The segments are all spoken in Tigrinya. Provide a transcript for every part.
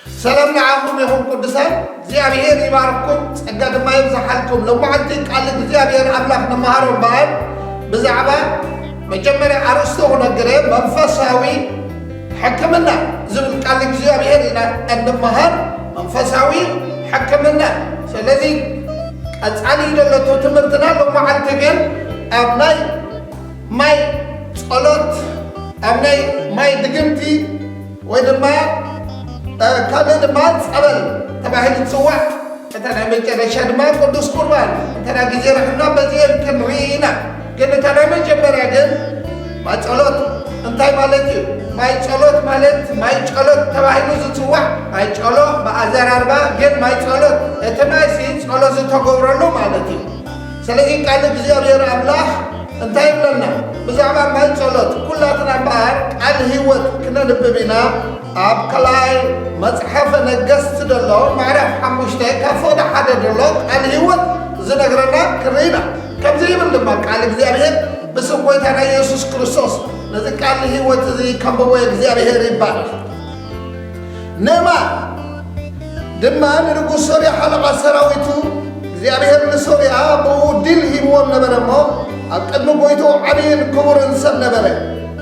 ሰላም ንዓኹም ይኹን ቅዱሳን፣ እግዚኣብሔር ይባርኩም፣ ጸጋ ድማ ይብዝሓልኩም። ሎማዓንቲ ቃል እግዚኣብሔር ኣምላኽ ንመሃሮ እምበኣር ብዛዕባ መጀመርያ ኣርእስቱ ክነግረ መንፈሳዊ ሕክምና ዝብል ቃል እግዚኣብሔር ኢና እንመሃር፣ መንፈሳዊ ሕክምና። ስለዚ ቀጻሊ ዘለቶ ትምህርትና ሎማዓንቲ ግን ኣብ ናይ ማይ ጸሎት፣ ኣብ ናይ ማይ ድግምቲ ወይ ድማ ካልእ ድማ ጸበል ተባሂሉ ዝጽዋዕ፣ እታ ናይ መጨረሻ ድማ ቅዱስ ቁርባን። እታ ናይ ግዜ ርሕና በዚኤን ክንርኢ ኢና። ግን እታ ናይ መጀመርያ ግን ማይ ጸሎት እንታይ ማለት እዩ? ማይ ጸሎት ማለት ማይ ጸሎት ተባሂሉ ዝጽዋዕ፣ ማይ ጸሎ ብኣዘራርባ ግን ማይ ጸሎት እቲ ማይሲ ጸሎት ዝተገብረሉ ማለት እዩ። ስለዚ ቃል እግዚኣብሔር ኣምላኽ እንታይ ይብለና? ብዛዕባ ማይ ጸሎት ኩላትና እምበኣር ቃል ህይወት ክነንብብ ኢና። ኣብ ካልኣይ መጽሓፈ ነገስት ዘሎ ምዕራፍ ሓሙሽተ ካብ ፍቕዲ ሓደ ዘሎ ቃል ህይወት ዝነግረና ክርኢና። ከምዚ ይብል ድማ ቃል እግዚኣብሔር ብስም ጎይታና ኢየሱስ ክርስቶስ ነዚ ቃል ህይወት እዚ ከንብቦ እግዚኣብሔር ይባረኽ። ንእማን ድማ ንንጉስ ሶርያ ሓለቓ ሰራዊቱ እግዚኣብሔር ንሶርያ ብኡ ድል ሂብዎም ነበረ እሞ ኣብ ቅድሚ ጎይትኡ ዓብይን ክቡርን ሰብ ነበረ።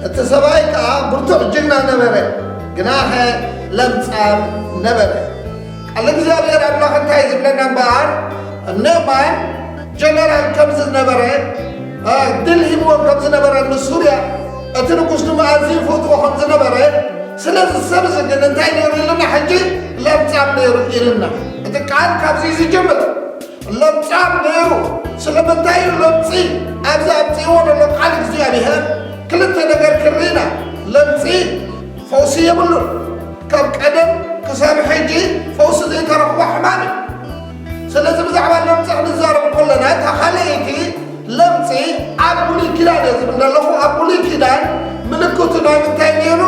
እቲ ሰብኣይ ከኣ ብርቱዕ ጅግና ነበረ፣ ግናኸ ለምጻም ነበረ። ቃል እግዚኣብሔር ኣምላኽ እንታይ ዝብለና እምበኣር ንእማን ጀነራል ከም ዝነበረ ድል ሂብዎም ከም ዝነበረ ንሱርያ እቲ ንጉስ ድማ ኣዝዩ ይፈትዎ ከም ዝነበረ ስለዚ ሰብ እዚ ግን እንታይ ነይሩ ኢልና ሕጂ ለምጻም ነይሩ ኢልና እቲ ቃል ካብዚ ዝጅምር ለምጻም ነይሩ ስለምንታይ እዩ ለምጺ ኣብዚ ኣብፅእዎ ዘሎ ቃል እግዚኣብሔር ክልተ ነገር ክርኢና ለምጺ ፈውሲ የብሉን ካብ ቀደም ክሳብ ሕጂ ፈውሲ ዘይተረኽቦ ሕማም እዩ ስለዚ ብዛዕባ ለምፂ ክንዛረብ ከለና እታ ካልኣይቲ ለምፂ ኣብ ብሉይ ኪዳን እየ ዝብል ዘለኹ ኣብ ብሉይ ኪዳን ምልክቱ ናይ ምንታይ ነይሩ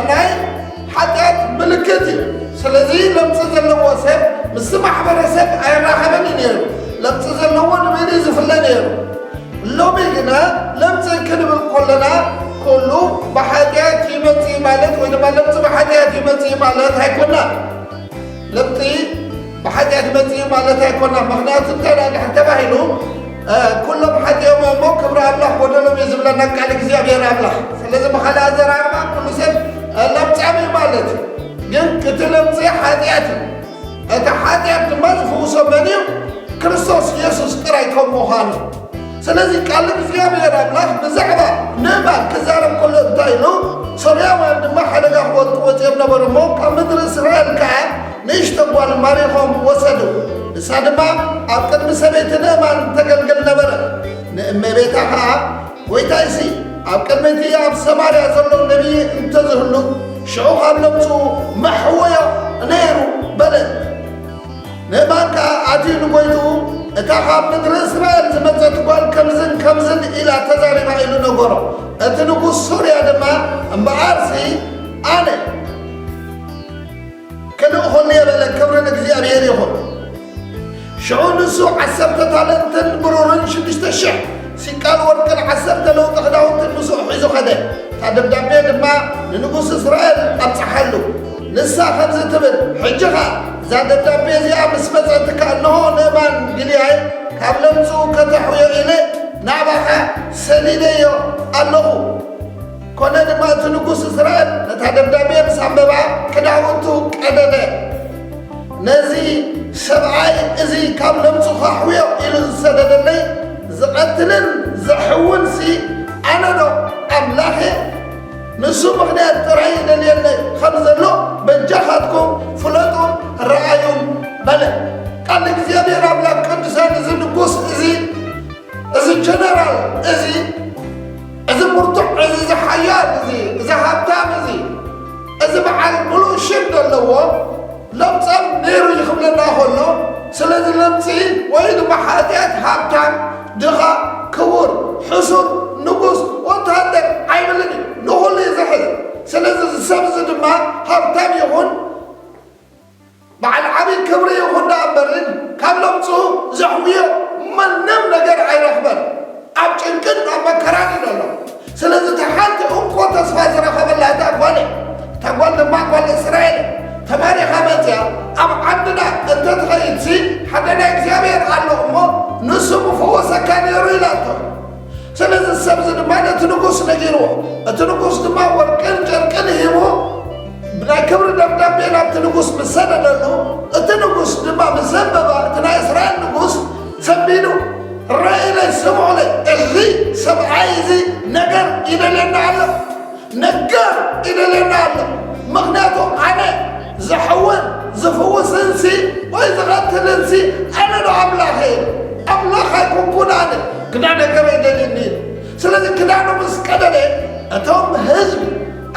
ናይ ሓጢኣት ምልክት እዩ ስለዚ ለምፂ ዘለዎ ሰብ ምስ ማሕበረሰብ ኣይራኸብን እዩ ነይሩ ለምፂ ዘለዎ ንመን እዩ ዝፍለ ነይሩ ሎሚ ግና ለምፂ ክንብል ከለና ኩሉ ብሓጢኣት ይመፅእ ማለት ወይ ድማ ለምፂ ብሓጢኣት ይመፅእ ማለት ኣይኮናን ለምፂ ብሓጢኣት መፅኡ ማለት ኣይኮና ምክንያቱ እንታይ ደኣ ድሕር ተባሂሉ ኩሎም ሓጢኦም እሞ ክብሪ ኣምላኽ ጎደሎም እዩ ዝብለና ቃል እግዚኣብሔር ኣምላኽ ስለዚ ብካልእ ኣዘራርባ ኩሉ ሰብ ለምፃም እዩ ማለት እዩ ግን እቲ ለምፂ ሓጢኣት እዩ እቲ ሓጢኣት ድማ ዝፍውሶ መን እዩ ክርስቶስ የሱስ ጥራይ ከም ምዃኑ ስለዚ ቃል እግዚኣብሔር ኣምላኽ ብዛዕባ ንእማን ክዛረብ ከሎ እንታይ ኢሉ ሶርያውያን ድማ ሓደጋ ክወድቁ ወፂኦም ነበሩ እሞ ካብ ምድሪ እስራኤል ከዓ ንእሽቶ ጓል ማሪኾም ወሰዱ ንሳ ድማ ኣብ ቅድሚ ሰበይቲ ንእማን ተገልግል ነበረ ንእመቤታ ከዓ ጎይታይሲ ኣብ ቅድሚ እቲ ኣብ ሰማርያ ዘሎ ነቢይ እንተዝህሉ ሽዑ ካብ ለምፁ መሕወዮ ነይሩ በለት ንእማን ከኣ ኣትዩ ንጎይትኡ እታ ካብ ምድሪ እስራኤል ዝመጸት ጓል ከምዝን ከምዝን ኢላ ተዛሪባ ኢሉ ነገሮ። እቲ ንጉስ ሶርያ ድማ እምበኣርሲ ኣነ ክልእኹኒ እየ በለ። ክብሪ ንእግዚኣብሄር ይኹን። ሽዑ ንሱ ዓሰርተ ታለንትን ብሩርን ሽዱሽተ ሽሕ ሲቃል ወርቅን ዓሰርተ ለውጢ ክዳውንትን ምስኡ ሒዙ ኸደ። እታ ደብዳቤ ድማ ንንጉስ እስራኤል ኣብጽሓሉ። ንሳ ኸምዚ ትብል፣ ሕጂ ኸኣ እዛ ደብዳቤ እዚኣ ምስ መጸትካ፣ እንሆ፣ ንእማን ግልያይ ካብ ለምጹ ከተሕውዮ ኢለ ናባኻ ሰዲደዮ ኣለኹ። ኰነ ድማ፣ እቲ ንጉስ እስራኤል ነታ ደብዳቤ ምስ ኣንበባ፣ ክዳውንቱ ቀደደ። ነዚ ሰብኣይ እዚ ካብ ለምጹ ኸሕውዮ ኢሉ ዝሰደደለይ ዝቐትልን ዘሕውንሲ ኣነ ዶ ኣምላኽ እየ? ንሱ ምኽንያት ጥራይ ይደልየለይ ኸም ዘሎ በጃኻትኩም ፍለጡን ረኣዩን በለ። ቃል እግዚኣብሔር ኣምላኽ ቅዱሳን እዚ ንጉስ እዚ፣ እዚ ጀነራል እዚ፣ እዚ ብርቱዕ እዚ፣ እዚ ሓያል እዚ፣ እዚ ሃብታም እዚ፣ እዚ በዓል ምሉእ ሽም ዘለዎ ለምጻም ነይሩ እዩ ክብለና ከሎ፣ ስለዚ ለምጺ ወይ ድማ ሓጢኣት ሃብታም፣ ድኻ፣ ክቡር፣ ሕሱር፣ ንጉስ፣ ወታሃደር ኣይብልን እዩ። ንኹሉ እዩ ዝሕዝ። ስለዚ እዚ ሰብ እዚ ድማ ሃብታም ይኹን በዓል ዓብዪ ክብሪ ይኹን ደኣ እምበርን ካብ ለምጹ ዘሕውዮ ምንም ነገር ኣይረኽበን። ኣብ ጭንቅን ኣብ መከራን እዩ ዘሎ። ስለዚ እታ ሓንቲ እንኮ ተስፋ ዝረኸበላ እታ ጓል እያ። እታ ጓል ድማ ጓል እስራኤል እያ። ተማሪ ሓደ ናይ እግዚኣብሔር ኣሎ እሞ ንሱ ምፈወሰካ ነይሩ ኢላቶ። ስለዚ ሰብ እዚ ድማ ነቲ ንጉስ ነጊርዎ። እቲ ንጉስ ድማ ወርቅን ጨርቅን ሂቡ ናይ ክብሪ ደብዳቤ ናብቲ ንጉስ ምስ ሰደደሉ፣ እቲ ንጉስ ድማ ምስ ዘንበባ፣ እቲ ናይ እስራኤል ንጉስ ዘንቢሉ፣ ርኣዩለይ፣ ስምዑለይ፣ እዚ ሰብኣይ እዚ ነገር ይደልየና ኣሎ፣ ነገር ይደልየና ኣሎ። ምኽንያቱ ኣነ ዝሕውን ዝፍውስንሲ ወይ ዝቐትልንሲ ኣነ ዶ ኣምላኸ? ኣምላኽ ኣይኮንኩን ኣነ፣ ግና ነገር ይደልየኒ እዩ። ስለዚ ክዳኑ ምስ ቀደደ፣ እቶም ህዝቢ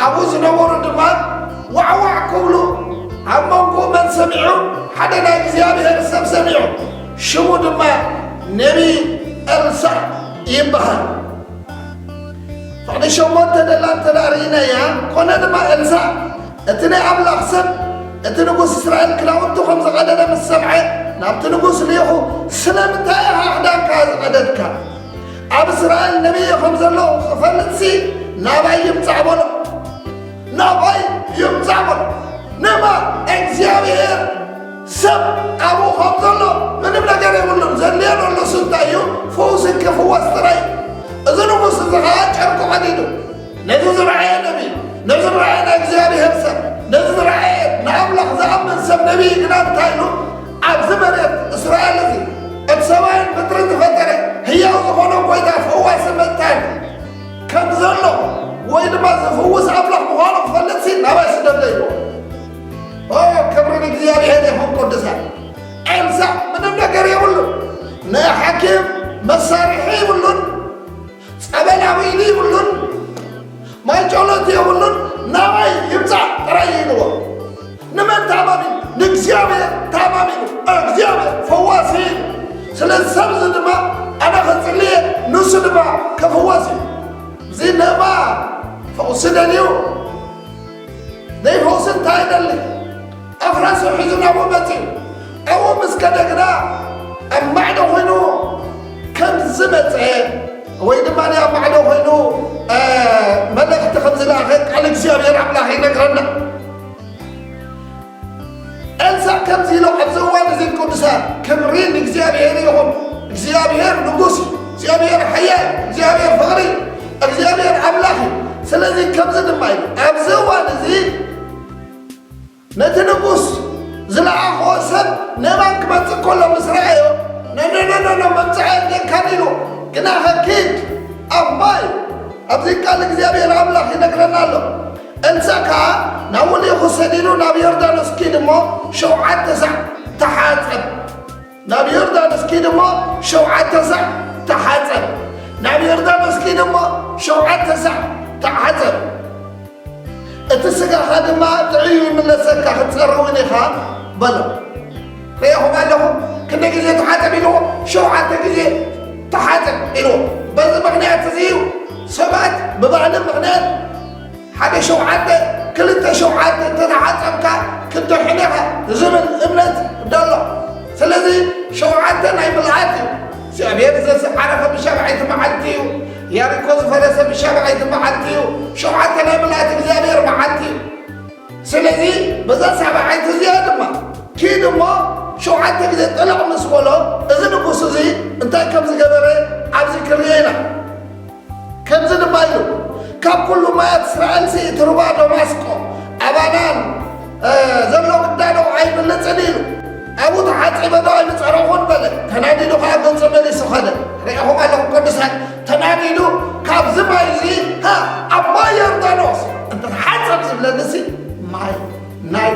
ኣብኡ ዝነበሩ ድማ ዋዕዋዕ ክብሉ ኣብ መንጎ መን ሰሚዑ? ሓደ ናይ እግዚኣብሔር ሰብ ሰሚዑ። ሽሙ ድማ ነቢ ኤልሳዕ ይበሃል። ፍቕዲ ሸሞንተ ደላ እንተ ደኣ ርኢናያ፣ ኮነ ድማ ኤልሳዕ እቲ ናይ ኣምላኽ ሰብ፣ እቲ ንጉስ እስራኤል ክዳውንቱ ከም ዝቐደደ ምስ ሰምዐ፣ ናብቲ ንጉስ ልኢኹ፣ ስለምንታይ ኢኻ ክዳንካ ዝቐደድካ? ኣብ እስራኤል ነቢይ ከም ዘሎ ክፈልጥሲ ናባይ ይምጻእ በሎ። ናባይ ይምጻእ በሎ። ንማ እግዚኣብሔር ሰብ ኣብኡ ከም ዘሎ ምንም ነገር የብሉን። ዘድልዮ ዘሎ እሱ እንታይ እዩ? ፈውሲ ክፍወስ ጥራይ። እዚ ንጉስ እዚ ኸዓ ጨርቁ ቀዲዱ። ነዚ ዝረኣየ ነቢይ፣ ነዚ ዝረኣየ ናይ እግዚኣብሔር ሰብ፣ ነዚ ዝረኣየ ንኣምላኽ ዝኣምን ሰብ ነቢይ ግና እንታይ ኢሉ? ኣብዚ መሬት እስራኤል እዚ እቲ ሰማይን ምድርን ዝፈጠረ ህያው ዝኾነ ጐይታ ፈዋሲ መታን ከም ዘሎ ወይ ድማ ዝፍውስ ኣምላኽ ምዃኑ ክፈልጥሲ ናባይ ስደዶ ኢልዎ። ኦ፣ ክብሪ ንእግዚኣብሔር ይኹን። ቅዱሳን፣ ኤልሳዕ ምንም ነገር የብሉን። ንሓኪም መሳርሒ የብሉን። ጸበል ኣውዒሉ የብሉን። ማይ ጸሎት የብሉን። ናባይ ይምጻእ ጥራይ ኢልዎ። ንመን ተኣማሚኑ? ንእግዚኣብሔር ተኣማሚኑ። እግዚኣብሔር ፈዋሲ እዩ። ስለዚ ሰብ እዚ ድማ ኣነ ክጽልየ፣ ንሱ ድማ ክፍወስ እዩ። እዚ ንማ ፈውሲ ደልዩ ዘይፈውሲ እንታይ ይደሊ? ኣፍራሱ ሒዙ ናብኡ መጺኡ። ኣብኡ ምስ ከደ ግና ኣብ ማዕዶ ኮይኑ ከም ዝመጸ ወይ ድማ ኣብ ማዕዶ ኮይኑ፣ እ፣ መልእኽቲ ከም ዝለኣኸ ቃል እግዚኣብሔር ኣምላኽ ይነግረና። ኤልሳዕ ከምዚ ኢሉ ኣብዚ እዋን እዚ ቅዱሳን ክብሪ ንእግዚኣብሔር ይኹን። እግዚኣብሔር ንጉስ እዩ። እግዚኣብሔር ሓያል፣ እግዚኣብሔር ፍቕሪ፣ እግዚኣብሔር ኣምላኽ እዩ። ስለዚ ከምዚ ድማ ኢሉ ኣብዚ እዋን እዚ ነቲ ንጉስ ዝለኣኾ ሰብ ንእማን ክመጽእ ከሎ ምስ ረኣዮ፣ "ኖ፣ ኖ፣ ኖ፣ ኖ፣ ኖ፣ መምጽኢ የድልየካን" ኢሉ፣ "ግናኸ ኪድ ኣብ ማይ" ኣብዚ ቃል እግዚኣብሔር ኣምላኽ ይነግረና ኣሎ። ኤልሳዕ ከኣ ናብኡ ልኢኹ ሰዲዱ፣ "ናብ ዮርዳኖስ ኪድ እሞ ሸውዓተ ሳዕ ተሓጸብ፣ ናብ ዮርዳኖስ ኪድ እሞ ሸውዓተ ሳዕ ተሓጸብ፣ ናብ ዮርዳኖስ ኪድ እሞ ሸውዓተ ሳዕ ተሓጸብ፣ እቲ ስጋኻ ድማ ጥዕዩ ይምለሰካ፣ ክትጸሪ እውን ኢኻ" በሎ። ርኢኹም ኣለኹም? ክንደይ ግዜ ተሓጸብ ኢልዎ? ሸውዓተ ግዜ ተሓጸብ ኢልዎ። በዚ ምኽንያት እዚ እዩ ሰባት ብባህሊ ምኽንያት ሓደ ሸውዓተ፣ ክልተ ሸውዓተ እንተተሓጸብካ ክትድሕን ኢኻ ዝብል እምነት ደሎ። ስለዚ ሸውዓተ ናይ ምልኣት እዩ። እግዚኣብሔር ዘዝዓረፈ ብሻብዓይቲ መዓልቲ እዩ። ያሪኮ ዝፈረሰ ብሻብዓይቲ መዓልቲ እዩ። ሸውዓተ ናይ ምልኣት እግዚኣብሔር መዓልቲ እዩ። ስለዚ በዛ ሳብዓይቲ እዚኣ ድማ ኪድ እሞ ሸውዓተ ግዜ ጥልቕ ምስ በሎ፣ እዚ ንጉስ እዚ እንታይ ከም ዝገበረ ኣብዚ ክርዮ ኢና። ከምዚ ድማ ኢሉ፣ "ካብ ኩሉ ማያት እስራኤልሲ እቲ ሩባ ደማስቆ ኣባናን፣ እ፣ ዘሎ ግዳዶ ኣይብልጽን" ኢሉ። ኣብኡ ተሓጺበ ዶ ኣይምጸረኹን በለ። ተናዲዱ ከኣ ገጹ መሊሱ ኸደ። ርኢኹም ኣለኹም ቅዱሳን፣ ተናዲዱ ካብዚ ማይ እዚ፣ ሃ፣ ኣብ ማይ ዮርዳኖስ እንተተሓጸብ ዝብለንሲ ማይ ናይ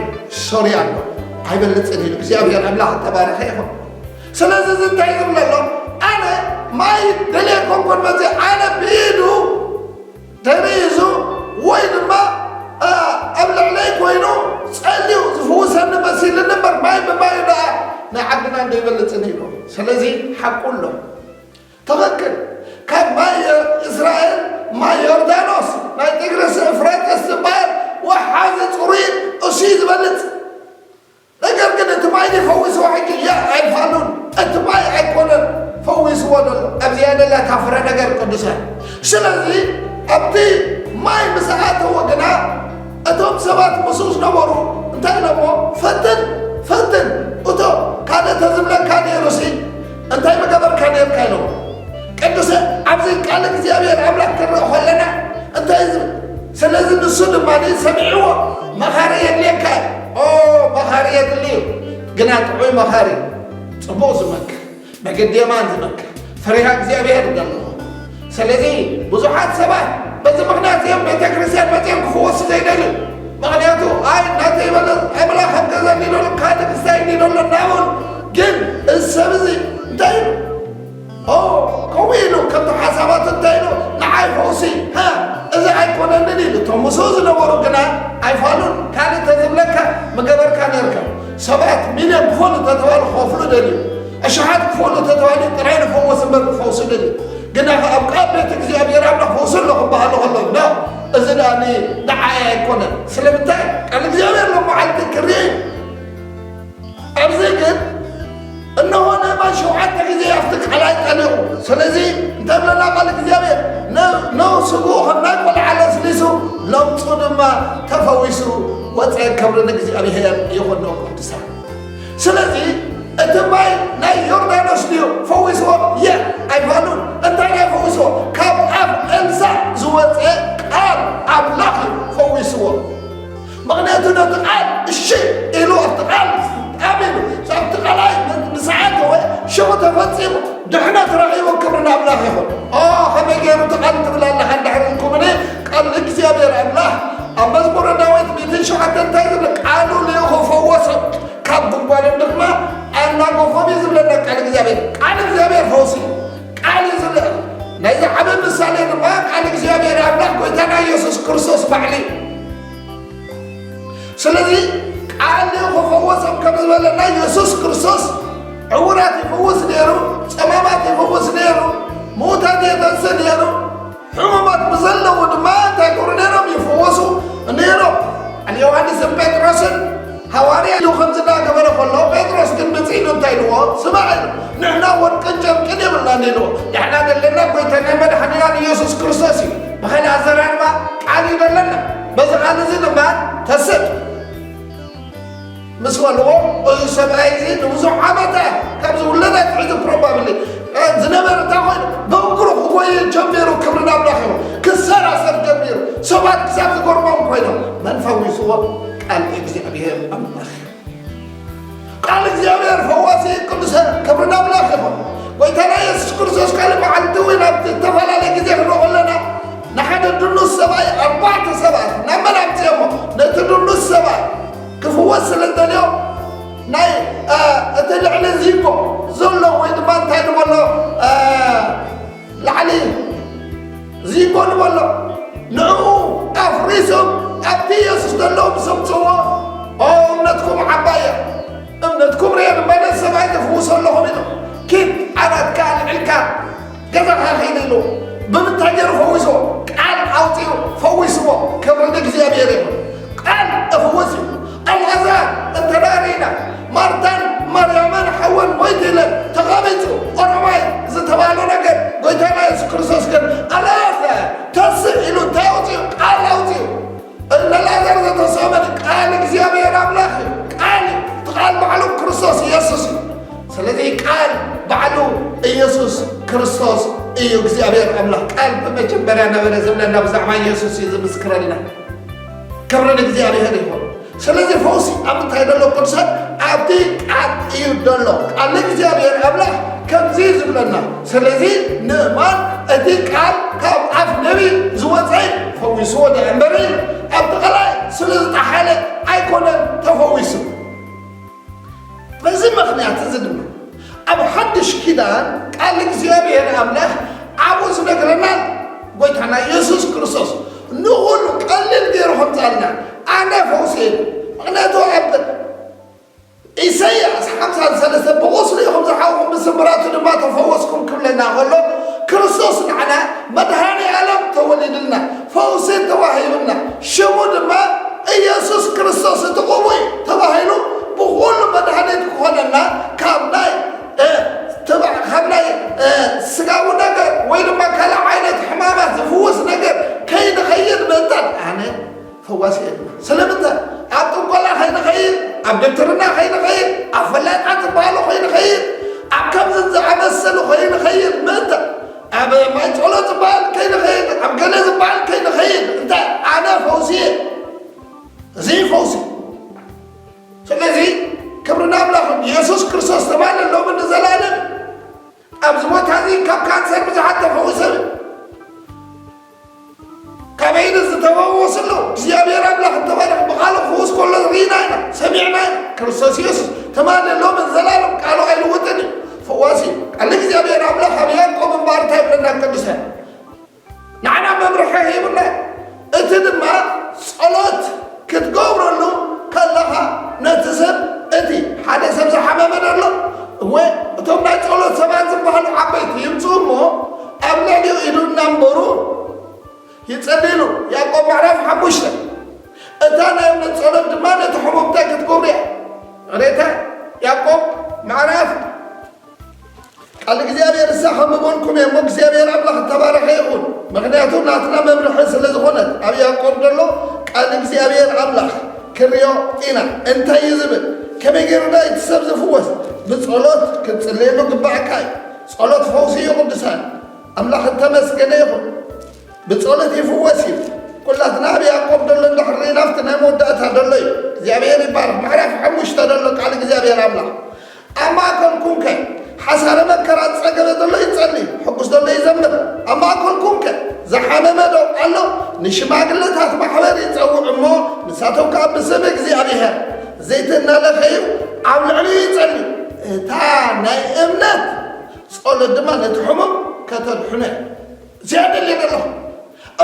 ሶርያ ኣሎ። ኣይበልጽን ኢሉ። እግዚኣብሔር ኣምላኽ እተባረኸ ይኹን። ስለዚ እዚ እንታይ ዝብለሎም? ኣነ ማይ ደልየ ኮንኩን መጽእ፣ ኣነ ብኢዱ ተሪዙ ወይ ድማ፣ እ፣ ኣብ ልዕለይ ኮይኑ ጸልዩ ዝፍውሰኒ መሲልኒ እምበር፣ ማይ ብማይ ደኣ ናይ ዓድና እንዶ ይበልጽን ኢሉ። ስለዚ ሓቁ ኣሎ። ትኽክል። ካብ ማይ እስራኤል፣ ማይ ዮርዳኖስ፣ ናይ ጢግርስ እፍራጥስ ዝበሃል ወሓዚ ጽሩይ እሱ እዩ ዝበልጽ። ነገር ግን እቲ ማይ ድዩ ፈዊስዎ? ሕጂ ያ ኣይፋሉን። እቲ ማይ ኣይኮነን ፈዊስዎ ዘሎ። ኣብዚኣ ደላ እታ ፍረ ነገር ቅዱሳን። ስለዚ ኣብቲ ማይ ምስ ኣተወ ግና እቶም ሰባት ምስኡ ዝነበሩ እንታይ ኢሎሞ? "ፈትን፣ ፈትን፣ እቶ ካልእ ተዝብለካ ድዩ?" የድሊ እዩ። ግና ጥዑይ መኻሪ፣ ጽቡቕ ዝመክር፣ መገዲ የማን ዝመክር፣ ፈሪሃ እግዚኣብሔር ዘለዎ። ስለዚ ብዙሓት ሰባት በዚ ምኽንያት እዮም ቤተ ክርስቲያን መጺኦም ክፍወሱ ዘይደልዩ። ምኽንያቱ፣ ኣይ ናተይ በለ፣ ኣይ ብላ ከም ገዛ እንዲደሉ፣ ካልእ ክስታይ እንዲደሉ እናበሉ። ግን እዚ ሰብ እዚ እንታይ ኢሉ? ኦ፣ ከምኡ ኢሉ፣ ከምቲ ሓሳባቱ እንታይ ኢሉ? ንዓይ ፈውሲ፣ ሃ፣ እዚ ኣይኮነንን ኢሉ። እቶም ምስኡ ዝነበሩ ግና ኣይፋሉን። ካልእ ተዝብለካ ምገበርካ ነርካ። ሰባት ሚልዮን ክፈሉ ተተባሉ ክኸፍሉ ደልዩ። ኣሽሓት ክፈሉ ተተባሉ ጥራይ ንፈወስ እምበር ክፈውሱ ደልዩ። ግና ኣብ ቃል ቤት እግዚኣብሔር ኣምላኽ ፈውሱ ኣሎ ክበሃሉ ከሎ፣ ኖ፣ እዚ ደኣ ን-፣ ንዓይ ኣይኮነን። ስለምንታይ? ቃል እግዚኣብሔር ሎም መዓልቲ ክርኢ እዩ። ኣብዚ ግን እነሆ ንእማን ሸውዓተ ግዜ ኣብቲ ቃላይ ጠሊቑ። ስለዚ እንታይ ብለና ቃል እግዚኣብሔር? ነ-፣ ነው ስግኡ ከም ናይ ቆልዓ ለስሊሱ፣ ለምጹ ድማ ተፈዊሱ ወጸ። ክብሪ ንእግዚኣብሔር ይኹን፣ ቅዱሳን። ስለዚ እቲ ማይ ናይ ዮርዳኖስ ድዩ ፈዊስዎ? የ-፣ ኣይፋሉን። እንታይ ናይ ፈዊስዎ? ካብ ኣፍ ኤልሳዕ ዝወጸ ቃል ኣምላኽ እዩ ፈዊስዎ። ምኽንያቱ ነቲ ቃል እሺ ኢሉ፣ ኣብቲ ቃል ኣሚኑ፣ ኣብቲ ቃላይ ምስ ኣተወ ሽዑ ተፈጺሙ፣ ድሕነት ረኺቡ። ክብሪ ንኣምላኽ ይኹን። ኦ፣ ከመይ ገይሩ እቲ ቃል ትብል ኣለኻ እንድሕር ኢልኩምኒ፣ ቃል እግዚኣብሔር ኣምላኽ ኣብ መዝሙረ ዳዊት ሚእትን ሸውዓተን እንታይ ዝብል? ቃሉ ልኢኹ ፈወሶም፣ ካብ ጉድጓዶም ድማ ኣናገፎም እዩ ዝብለና ቃል እግዚኣብሔር። ቃል እግዚኣብሔር ፈውሲ እዩ። ቃል እዩ ዝልእኽ። ናይዚ ዓቢ ምሳሌ ድማ ቃል እግዚኣብሔር ኣምላኽ ጎይታና ኢየሱስ ክርስቶስ ባዕሉ እዩ። ስለዚ ቃል ክፈወሶም ከም ዝበለና፣ የሱስ ክርስቶስ ዕውራት ይፍውስ ነይሩ፣ ጸማማት ይፍውስ ነይሩ፣ ምዉታት የተንስእ ነይሩ፣ ሕሙማት ብዘለዉ ድማ እንታይ ይገብሩ ነይሮም? ይፍወሱ ነይሮም። ቃል ዮሃንስን ጴጥሮስን ሃዋርያ ኢሉ ከምዚ እናገበረ ከሎ፣ ጴጥሮስ ግን ብጽእ ኢሉ እንታይ ኢልዎ? ስማዕ ኢሉ፣ ንሕና ወርቅን ጨርቅን የብልናን ኢልዎ። ንሕና ዘለና ጐይታና መድሓኒናን ኢየሱስ ክርስቶስ እዩ። ብኻልእ ኣዘራርባ ቃል እዩ ዘለና። በዚ ቃል እዚ ድማ ተስእ ምስ በልዎ፣ እዚ ሰብኣይ እዚ ንብዙሕ ዓመታት ካብ ዝውለድ ኣትሒዙ ፕሮባብሊ ዝነበረ እንታይ ኮይኑ ብእግሩ ክጎየ ጀሚሩ። ክብሪ ናምላኽ ይኹን። ክሰራሰር ጀሚሩ። ሰባት ክሳብ ዝገርሞም ኮይኖም። መን ፈዊስዎ? ቃል እግዚኣብሔር ኣምላኽ። ቃል እግዚኣብሔር ፈዋሲ ቅዱሳን። ክብሪ ናምላኽ ይኹን። ጎይታና የሱስ ክርስቶስ ካልእ መዓልቲ እውን ኣብቲ ዝተፈላለየ ግዜ ክንሪኦ ከለና ንሓደ ድኑስ ሰብኣይ ኣርባዕተ ሰባት ናብ መን ኣምፅኦሞ? ነቲ ድኑስ ሰብኣይ ክፍወስ ስለ ዝደልዮ ናይ፣ እ፣ እቲ ልዕሊ ዚንጎ ዘሎ ወይ ድማ እንታይ ንበሎ፣ እ፣ ላዕሊ ዚንጎ ንበሎ ንዕኡ ኣፍሪሶም ኣብቲ ኢየሱስ ዘለዉ ምስ ኣምፅእዎ፣ ኦ እምነትኩም ዓባይ እያ፣ እምነትኩም ርየ እምበለ ሰብኣይ ዘፍውሶ ኣለኹም ኢሉ ኪድ ዓራትካ ኣልዕልካ ገዛኻ ኺድ ኢሉ ብምንታይ ገይሩ ፈዊስዎ? ቃል ኣውፂኡ ፈዊስዎ። ክብሪ ንእግዚኣብሔር ይኹን። ቃል እፍውስ እዩ። ኣልዓዛር እንተ ደኣ ርኢና ማርታን ማርያምን ሓወን ሞይቱ ኢለን ተቐሚጡ ኦሮማይ ዝተባህሎ ነገር ጎይታና የሱስ ክርስቶስ ግን ኣልዓዛር ተስእ ኢሉ እንታይ ኣውፂኡ? ቃል ኣውፂኡ። ንኣልዓዛር ዘተሰመ ቃል እግዚኣብሔር ኣምላኽ እዩ። ቃል እዩ። እቲ ቃል ባዕሉ ክርስቶስ ኢየሱስ እዩ። ስለዚ ቃል ባዕሉ ኢየሱስ ክርስቶስ እዩ። እግዚኣብሔር ኣምላኽ ቃል ብመጀመርያ ነበረ ዝብለና ብዛዕባ ኢየሱስ እዩ ዝምስክረልና። ክብሪ ንእግዚኣብሔር ይኹን። ስለዚ ፈውሲ ኣብ ምንታይ ዘሎ ቅዱሳን? ኣብቲ ቃል እዩ ዘሎ። ቃል እግዚኣብሔር ኣምላኽ ከምዚ እዩ ዝብለና። ስለዚ ንእማን እቲ ቃል ካብ ኣፍ ነቢይ ዝወፀ ፈዊስዎ ደኣ እምበሪ ኣብቲ ቃላይ ስለ ዝጠሓለ ኣይኮነን ተፈዊሱ። በዚ ምኽንያት እዚ ድማ ኣብ ሓድሽ ኪዳን ቃል እግዚኣብሔር ኣምላኽ ኣብኡ ዝነግረና ጎይታና ኢየሱስ ክርስቶስ ንኹሉ ቀሊል ገይሩ ከምጻልና ኣነ ፈውሲ እየ። ምኽንያቱ ኣብ ኢሳይያስ ሓምሳን ሰለስተን ብቑስሉ ኢኹም ዝሓውኹም ብስብራቱ ድማ ተፈወስኩም ክብለና ከሎ ክርስቶስ ንዓና መድሃኒ ዓለም ተወሊድልና ፈውሲ ተዋሂብና ሽሙ ድማ ኢየሱስ ክርስቶስ እቲ ቅቡይ ተባሂሉ ብኹሉ መድሃኒት ክኾነና ካብ ናይ እ፣ ተባ- ካብ ናይ እ፣ ስጋዊ ነገር ወይ ድማ ካልእ ዓይነት ሕማማት ዝፍውስ ነገር ከይንኸይድ ምእንታን ኣነ ፈዋሲ እየ። ስለምንታይ ኣብ ጥንቆላ ከይንኸይድ፣ ኣብ ድብትርና ከይንኸይድ፣ ኣብ ፈላጣ ዝበሃሉ ከይንኸይድ፣ ኣብ ከምዚ ዝኣመሰሉ ከይንኸይድ ምእንታን ኣብ ማይ ጸሎት ዝበሃል ከይንኸይድ፣ ኣብ ገለ ዝበሃል ከይንኸይድ እንታይ ኣነ ፈውሲ እየ። እዚ ፈውሲ። ስለዚ ኣብዚ ቦታ እዚ ካብ ካንሰር ብዙሓት ተፈዊሶም እዮም። ካብ ዓይኒ ዝተፈወሱ ኣለዉ። እግዚኣብሔር ኣምላኽ እተባረኽ ብቓሉ ክፍውስ ከሎ ርኢና ኢና፣ ሰሚዕና ኢና። ክርስቶስ የሱስ ትማሊ፣ ሎምን ዘላለም ቃሉ ኣይልውጥን እዩ። ፈዋሲ እዩ። ቃል እግዚኣብሔር ኣምላኽ ኣብ ያዕቆብ እምበኣር እንታይ ይብለና ቅዱሳን? ንዓና መምርሒ ሂቡና። እቲ ድማ ጸሎት ክትገብረሉ ከለኻ ነቲ ሰብ፣ እቲ ሓደ ሰብ ዝሓመመ ደሎ፣ እወ፣ እቶም ናይ ጸሎት ሰባት ዝበሃሉ ዓበይቲ ይምጽኡ እሞ ኣብ ልዕሊኡ ኢዱ እናንበሩ ይጸልይሉ። ያዕቆብ ምዕራፍ ሓሙሽተ። እታ ናይ እምነት ጸሎት ድማ ነቲ ሕሙም እንታይ ክትገብሩ እያ? ሬታ ያዕቆብ ምዕራፍ ቃል እግዚኣብሔር እሳ ከንብበልኩም እየ እሞ እግዚኣብሔር ኣምላኽ እተባረኸ ይኹን። ምኽንያቱ ናትና መምርሒ ስለ ዝኾነት ኣብ ያዕቆብ ዘሎ ቃል እግዚኣብሔር ኣምላኽ ክንሪኦ ኢና። እንታይ እዩ ዝብል? ከመይ ገይሩ ዳ እቲ ሰብ ዝፍወስ? ብጸሎት ክትጽልየሉ ግባእካ እዩ። ጸሎት ፈውሲ እዩ ቅዱሳን። ኣምላኽ እተመስገነ ይኹን። ብጸሎት ይፍወስ እዩ። ኩላትና ኣብ ያዕቆብ ዘሎ እንድሕር ርኢና ኣብቲ ናይ መወዳእታ ዘሎ እዩ። እግዚኣብሔር ይባረኽ። ምዕራፍ ሓሙሽተ ዘሎ ቃል እግዚኣብሔር ኣምላኽ ኣብ ማእከልኩም ከ ሓሳረ መከራ ዝጸገበ ዘሎ ይጸሊ፣ ሕጉስ ዘሎ ይዘምር። ኣብ ማእከልኩም ከ ዝሓመመ ዶ ኣሎ? ንሽማግለታት ማሕበር ይጸውዕ እሞ ንሳቶም ከኣ ብስም እግዚኣብሔር ዘይቲ እናለኸዩ ኣብ ልዕሊኡ ይጸልዩ። እታ ናይ እምነት ጸሎት ድማ ነቲ ሕሙም ከተድሕኖ እያ። እዚኣ ደልየ ዘለኹ።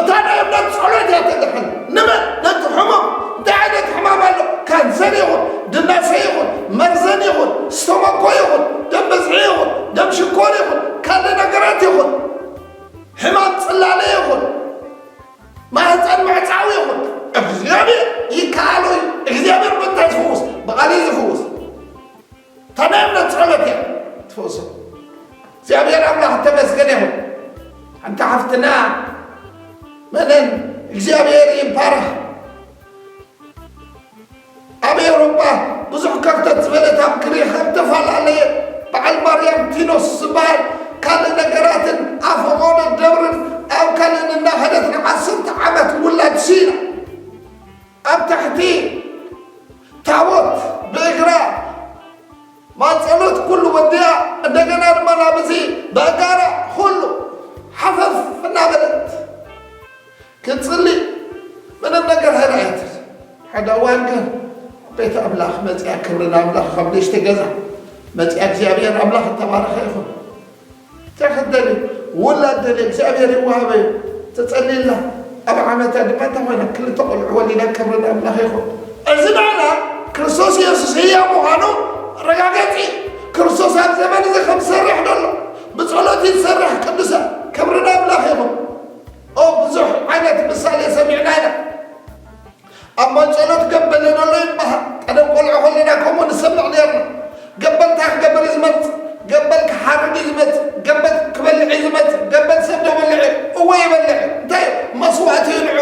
እታ ናይ እምነት ጸሎት እያ ተድሕን። ንመን? ነቲ ሕሙም። እንታይ ዓይነት ሕማም ኣሎ? ካንሰር ይኹን፣ ድናሰ ይኹን፣ መርዘን ይኹን፣ ስተመኮ ይኹን፣ ደም ብዝሒ ይኹን፣ ደም ሽኮር ይኹን፣ ካልእ ነገራት ይኹን፣ ሕማም ጽላለ ይኹን፣ ማህፀን ምዕፃው ይኹን፣ እግዚኣብሔር ይከኣሎ እዩ። እግዚኣብሔር ብምንታይ ዝፍውስ? ብቓል እዩ ዝፍውስ። እታ ናይ እምነት ጸሎት እያ ትፈውሶ። እግዚኣብሔር ኣምላኽ እተመስገነ ይኹን። ሓንቲ ሓፍትና መነን እግዚኣብሔር ይባረኽ። ኣብ ኤውሮጳ ብዙሕ ከርተት ዝበለት ኣብ ግሪኽ ኣብ ተፈላለየ በዓል ማርያም ቲኖስ ዝበሃል ካልእ ነገራትን ኣብ ፈቐዶ ደብርን ኣብ ካልእን እናኸደት ንዓሰርተ ዓመት ውላድ ስኢና። ኣብ ትሕቲ ታቦት ብእግራ ማጸሎት ኩሉ ወዲኣ፣ እንደገና ድማ ናብ እዚ በእጋራ ኩሉ ሓፈፍ እናበለት ክትጽሊ ምንም ነገር ኣይረኣየትን። ሓደ እዋን ግን ቤት ኣምላኽ መጺኣ፣ ክብሪ ንኣምላኽ፣ ካብ ንእሽተይ ገዛ መጺኣ፣ እግዚኣብሔር ኣምላኽ እተባረኸ ይኹን። እንታይ ክትደሊ? ውላድ ደሊ፣ እግዚኣብሔር ይወሃበ እዩ። ትጸልይላ። ኣብ ዓመታ ድማ እንታይ ኮይና? ክልተ ቆልዑ ወሊዳ። ክብሪ ንኣምላኽ ይኹን። እዚ ንዓና ክርስቶስ የሱስ ህያው ምዃኑ ረጋገጺ። ክርስቶስ ኣብ ዘመን እዚ ከም ዝሰርሕ ደሎ፣ ብጸሎት እዩ ዝሰርሕ። ቅዱሳን፣ ክብሪ ንኣምላኽ ይኹን። ኦ፣ ብዙሕ ዓይነት ምሳሌ ሰሚዕና ኢና። ኣብ ማይ ጸሎት ገበል ደሎ ይበሃል። ቀደም ቆልዑ ከለና ከምኡ ንሰምዕ ነርና። ገበል እንታይ ክገብር እዩ ዝመጽእ? ገበል ክሓርድ እዩ ዝመጽእ። ገበል ክበልዕ እዩ ዝመጽእ። ገበል ሰብ ዶ በልዕ እዩ? እወ ይበልዕ እዩ። እንታይ እዩ? መስዋእቲ እዩ ንዑ።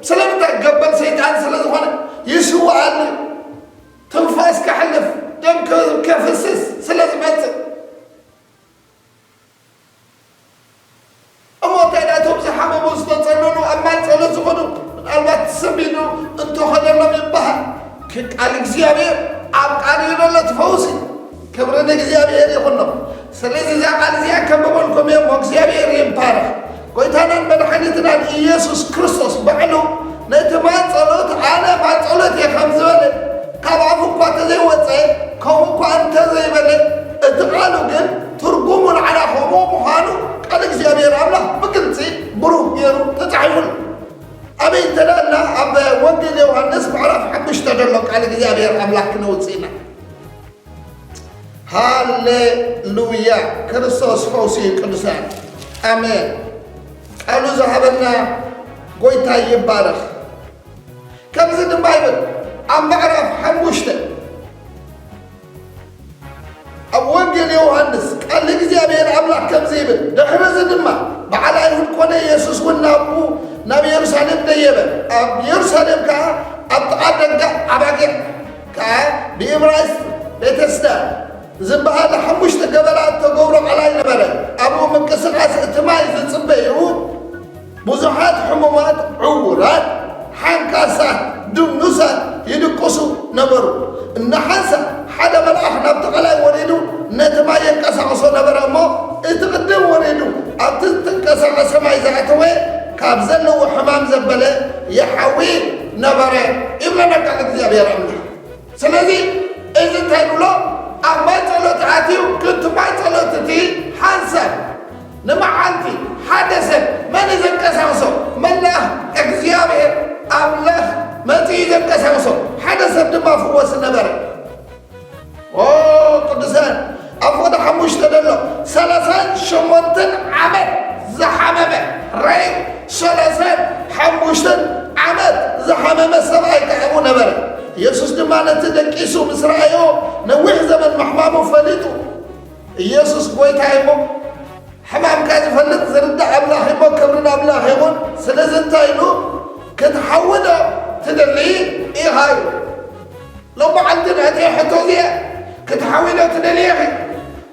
ስለምንታይ? ገበል ሰይጣን ስለ ዝኾነ ይስውኣሉ እዩ። ትንፋስ ከሕልፍ፣ ደም ከ-፣ ከፍስስ ስለ ዝመጽእ። እሞ እንታይ ደኣ እቶም ዝሓመሙ ዝተጸለሉ ኣብ ማል ጸሎት ዝኾኑ ምናልባት ስም ኢሉ እንተኸደሎም ይበሃል። ግን ቃል እግዚኣብሔር ኣብ ቃል እዩ ዘሎ እቲ ፈውሲ። ክብሪ ንእግዚኣብሔር ይኹኖ። ስለዚ እዛ ቃል እዚኣ ከንብበልኩም እየ እሞ እግዚኣብሔር ይባረኽ። ጎይታናን መድሓኒትናን ኢየሱስ ክርስቶስ ባዕሉ ነቲ ማል ጸሎት ኣነ ማል ጸሎት እየ ከም ዝበለ ካብ ኣፉ እኳ እንተዘይወጸ ከምኡ እኳ እንተዘይበለ እቲ ቃሉ ግን ትርጉሙ ንዓና ከምኡ ምዃኑ ቃል እግዚኣብሔር ኣምላኽ ብግልጺ ብሩህ ገይሩ ተጻሒፉ ኣሎ። ኣበይ እንተ ደኣና ኣብ ወንጌል ዮሃንስ ምዕራፍ ሓሙሽተ ዘሎ ቃል እግዚኣብሔር ኣምላኽ ክነውጽእ ኢና። ሃሌሉያ! ክርስቶስ ፈውሲ እዩ ቅዱሳን። ኣሜን። ቃሉ ዝሃበና ጎይታ ይባረኽ። ከምዚ ድማ ይብል ኣብ ምዕራፍ ሓሙሽተ ኣብ ወንጌል ዮሃንስ ቃል እግዚኣብሔር ኣምላኽ ከምዚ ይብል፣ ድሕሪ እዚ ድማ በዓል ኣይሁድ ኮነ፣ የሱስ እውን ናብኡ ናብ የሩሳሌም ደየበ። ኣብ የሩሳሌም ከኣ ኣብ ጥቓ ደገ ኣባጊዕ ከኣ ብእብራይስጥ ቤተስዳ ዝበሃል ሓሙሽተ ገበላ እተገብሮ ቐላይ ነበረ። ኣብኡ ምንቅስቓስ እቲ ማይ ዝጽበዩ ብዙሓት ሕሙማት፣ ዕዉራት፣ ሓንካሳት፣ ድኑሳት ይድቅሱ ነበሩ። እናሓንሳ ሓደ መልኣኽ ናብቲ ቐላይ ወሪዱ ነቲ ማይ የንቀሳቕሶ ነበረ እሞ እቲ ኣብ ዘለዎ ሕማም ዘበለ ይሓዊ ነበረ ይብለና ቃል እግዚኣብሔር ኣምላኽ። ስለዚ እዚ እንታይ ንብሎ? ኣብ ማይ ጸሎት ኣትዩ፣ ክንቲ ማይ ጸሎት እቲ ሓንሳብ ንመዓልቲ ሓደ ሰብ መን እዩ ዘንቀሳቕሶ? መልኣኽ እግዚኣብሔር ኣምላኽ መጺኡ እዩ ዘንቀሳቕሶ። ሓደ ሰብ ድማ ፍወስ ነበረ። ኦ ቅዱሳን፣ ኣብ ወደ ሓሙሽተ ደሎ ሰላሳን ሸሞንተን ዓመት ዝሓመመ ራይ፣ ሰላሳን ሓሙሽተን ዓመት ዝሓመመ ሰብኣይ ከኣ ኣብኡ ነበረ። ኢየሱስ ድማ ነቲ ደቂሱ ምስ ረኣዮ ነዊሕ ዘመን ምሕማሙ ፈሊጡ። ኢየሱስ ጐይታ እሞ ሕማምካ ዝፈልጥ ዝርዳእ ኣምላኽ እሞ ክብሪ ንኣምላኽ ይኹን። ስለዚ እንታይ ኢሉ? ክትሓዊ ዶ ትደሊ ኢኻ ኢሉ። ሎመዓልቲ ናተይ ሕቶ እዚኣ፣ ክትሓዊ ዶ ትደሊ ኢኺ?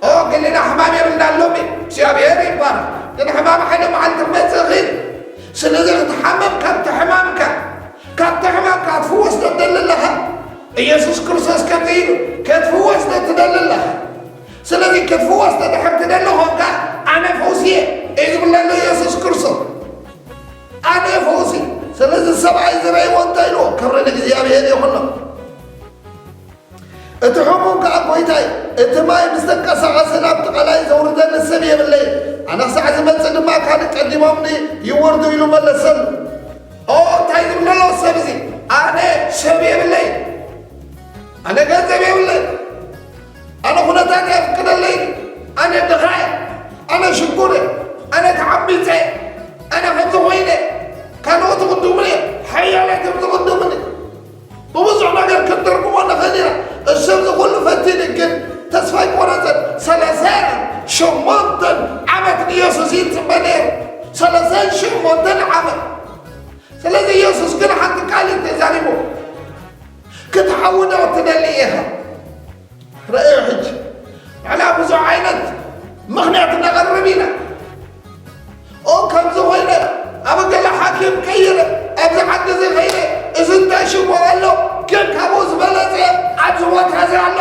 ኦ ገሌና ሕማም የብልና ሎሚ እግዚኣብሔር ይባረኽ። ግን ሕማም ሓደ መዓልቲ ክመጽእ ይኽእል። ስለዚ ክትሓመም ካብቲ ሕማምካ ካብቲ ሕማምካ ክትፍወስ ዶ ትደሊ ኣለኻ? ኢየሱስ ክርስቶስ ከምዚ ኢሉ ክትፍወስ ዶ ትደሊ ኣለኻ? ስለዚ ክትፍወስ ተድሕር ትደሊ ኾንካ ኣነ ፈውሲ እየ እዩ ዝብለሉ ኢየሱስ ክርስቶስ። ኣነ ፈውሲ። ስለዚ ሰብኣይ ዝረእይዎ እንታይ ኢልዎ? ክብሪ ንእግዚኣብሔር ይኹኖ። እቲ ሕሙም ከኣ ጐይታይ እቲ ማይ ምስ ተንቀሳቐሰ ናብቲ ቀላይ ዘውርደኒ ሰብ የብለይ። ኣነ ክሳዕ ዝመጽእ ድማ ካልእ ቀዲሞምኒ ይወርዱ ኢሉ መለሰሉ። ኦ እንታይ ዝብለሎ ሰብ እዚ? ኣነ ሰብ የብለይ። ኣነ ገንዘብ የብለይ። ኣነ ኩነታት የፍቅደለይ። ኣነ ድኻ እየ። ኣነ ሽጉር እየ። ኣነ ተዓቢፀ እየ። ኣነ ከምዚ ኮይነ ካልኦት ይቕድሙኒ እዮም። ሓያላት እዮም ዝቕድሙኒ። ብብዙሕ ነገር ክንትርጉሞ ንኽእል ኢና። እሱ እዚ ኩሉ ፈቲኑ ግን ተስፋ ኣይቆረፀን። ሰላሳን ሸሞንተን ዓመት ንኢየሱስ ይፅበ ነይሩ። ሰላሳን ሸሞንተን ዓመት። ስለዚ ኢየሱስ ግን ሓንቲ ቃል እዩ ተዛሪቡ። ክትሓዊ ዶ ትደሊ ኢኻ? ረእዮ ሕጂ ንሕና ብዙሕ ዓይነት ምኽንያት ነቐርብ ኢና። ኦ ከምዚ ኮይነ ኣብ ገለ ሓኪም ከይረ ኣብዚ ዓዲ እዚ ከይረ እዚ እንታይ ሽሞ ኣሎ ግን ካብኡ ዝበለጸ ኣብዚ ቦታ እዚ ኣሎ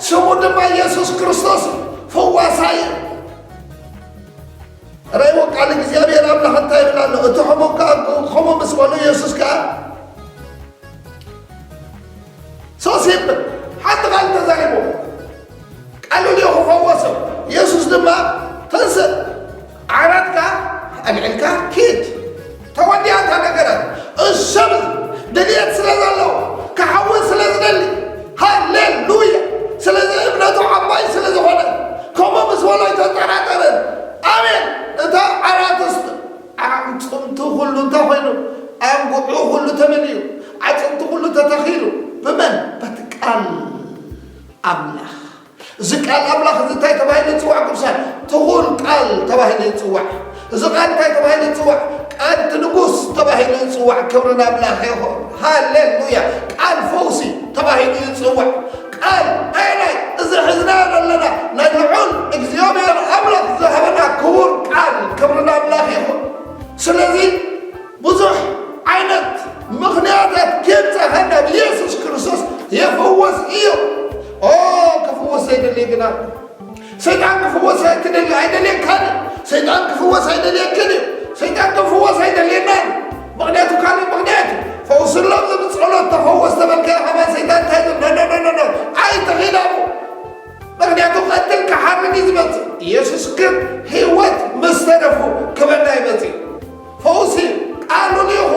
ስሙ ድማ ኢየሱስ ክርስቶስ ፈዋሳይ እዩ። ረእይዎ ቃል እግዚኣብሔር ኣምላኽ እንታይ ይብል ኣሎ? እቲ ሕሙም ከኣ ከምኡ ምስ በሉ ኢየሱስ ከኣ ሶስ ይብል ሓንቲ ቃል ተዛሪቡ ቃሉ ልኢኹ ፈወሶ። ኢየሱስ ድማ ተንስእ ዓራትካ ኣልዒልካ ኪድ። ተወዲኣ እታ ነገራት። እሰብ ድልየት ስለ ዘለዎ ክሓውስ ስለ ዝደሊ ሃሌሉያ። ስለዚ እምነቱ ዓባይ ስለ ዝኾነ ከምኡ ምስ በሎ ኣይተጠራጠረን። ኣሜን። እታ ዓራትስ ኣዕፅምቱ ኩሉ እንታይ ኮይኑ ኣንጉዑ ኩሉ ተመልዩ ዓፅምቱ ኩሉ ተተኺሉ ብመን በቲ ቃል ኣምላኽ። እዚ ቃል ኣምላኽ እዚ እንታይ ተባሂሉ ይፅዋዕ ቅዱሳን? ትኹል ቃል ተባሂሉ ይፅዋዕ። እዚ ቃል እንታይ ተባሂሉ ይፅዋዕ? ቃል እቲ ንጉስ ተባሂሉ ይፅዋዕ። ክብሪ ንኣምላኽ ይኹን። ሃሌሉያ። ቃል ፈውሲ ተባሂሉ ይፅዋዕ። ቃል ኣየናይ? እዚ ሒዝናዮ ዘለና ናይ ልዑል እግዚኣብሔር ኣምላኽ ዝሃበና ክቡር ቃል። ክብሪ ንኣምላኽ ይኹን። ስለዚ ብዙሕ ዓይነት ምኽንያታት ጌብፃኻ ናብ ኢየሱስ ክርስቶስ የፈወስ እዩ። ኦ ክፍወስ ዘይደልየ ግና ሰይጣን ክፍወስ ኣይትደሊ ኣይደልየካን እዩ። ሰይጣን ክፍወስ ኣይደልየክን እዩ። ሰይጣን ክፍወስ ኣይደልየናን እዩ። ምኽንያቱ ካልእ ምኽንያት እዩ። ፈውስሎም ዝብል ጸሎት ተፈወስ ተበልካዮ ከማን ሰይጣን እንታይ ዝብል ኖ ኖ ኖ ኖ ኣይትኺዳቡ። ምኽንያቱ ቀትል ክሓርን እዩ ዝመጽእ። ኢየሱስ ግን ህይወት ምስ ተረፉ ክበና ይመጽእ። ፈውሲ ቃሉ ልኢኹ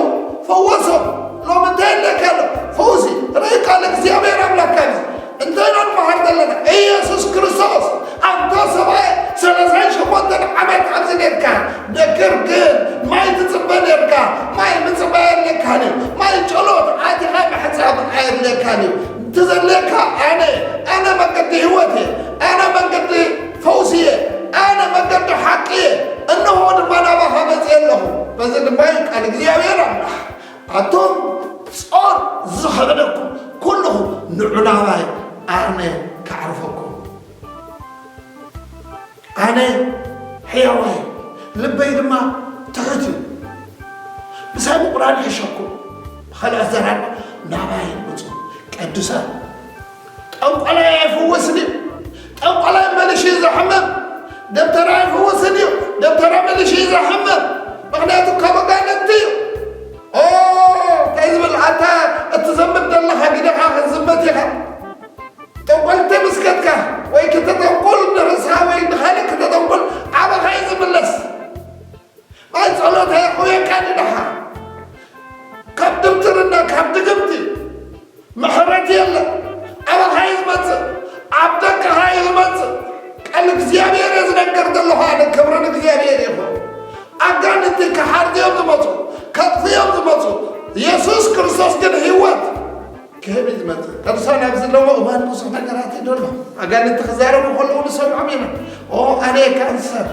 ፈወሶም። ሎሚ እንታይ ኣለካ ኣሎ? ፈውሲ ርኢ ቃል እግዚኣብሔር ኣምላክ ካብዚ እንታይ ኢና ንመሃር ዘለና? ኢየሱስ ክርስቶስ ኣንታ ሰብኣይ ሰላሳን ሸሞንተን ዓመት ኣብዚ ኔርካ፣ ነገር ግን ማይ ትጽበ ኔርካ፣ ማይ ምጽባይ ኣለካን እዩ። ማይ ጸሎት ኣቲኻ ምሕጻብ ኣየድለካን እዩ። እቲ ዘድልየካ ኣነ፣ ኣነ መንገዲ ህይወት እየ፣ ኣነ መንገዲ ፈውሲ እየ፣ ኣነ መንገዲ ሓቂ እየ፣ እንሆ ድማ ናባኻ መጺአ ኣለኹ። በዚ ድማ እዩ ቃል እግዚኣብሔር ኣምላኽ ኣቶም ጾር ዝኸበደኩም ኩልኹም ንዑ ናባይ ኣነ ከዕርፈኩም። ኣነ ሕያዋይ ልበይ ድማ ትሑት እዩ። ምሳይ ምቑራን ይሕሸኩም። ብኻልእ ኣዘራርባ ናባይ ምጹ ቅዱሳን። ጠንቋላይ ኣይፍወስን እዩ። ጠንቋላይ መልሽ እዩ ዘሕምም። ደብተራ ኣይፍወስን እዩ። ደብተራ መልሽ እዩ ዘሕምም። ምኽንያቱ ካብ ኣጋንንቲ እዩ። ኦ እንታይ ዝብል ኣታ እትዘምት ዘለኻ ግደኻ ክትዝመት ኢኻ። ጠንቆልቲ ምስ ከድካ ወይ ክተጠንቁል ንርእስኻ ወይ ንኻልእ ክተጠንቁል ኣባኻ እዩ ዝምለስ። ማይ ጸሎት ኣየሕውየካን እዩ ደሓ። ካብ ድብትርና ካብ ድግምቲ ምሕረት የለን። ኣባኻ እዩ ዝመጽእ፣ ኣብ ደቅኻ እዩ ዝመጽእ። ቃል እግዚኣብሔር እየ ዝነገር ዘለኹ ኣነ። ክብሪ ንእግዚኣብሔር ይኹን። ኣጋንንቲ ክሓርዱ እዮም ዝመጹ፣ ከጥፉ እዮም ዝመጹ። የሱስ ክርስቶስ ግን ህይወት ክህብ እዩ ዝመጽእ። ቅዱሳን ኣብዚ ሎሚ እዋን ብዙሕ ነገራት እዩ ዘሎ። ኣጋንንቲ ክዛረቡ ከለዉ ንሰምዖም ኢና። ኦ ኣነ ካንሰር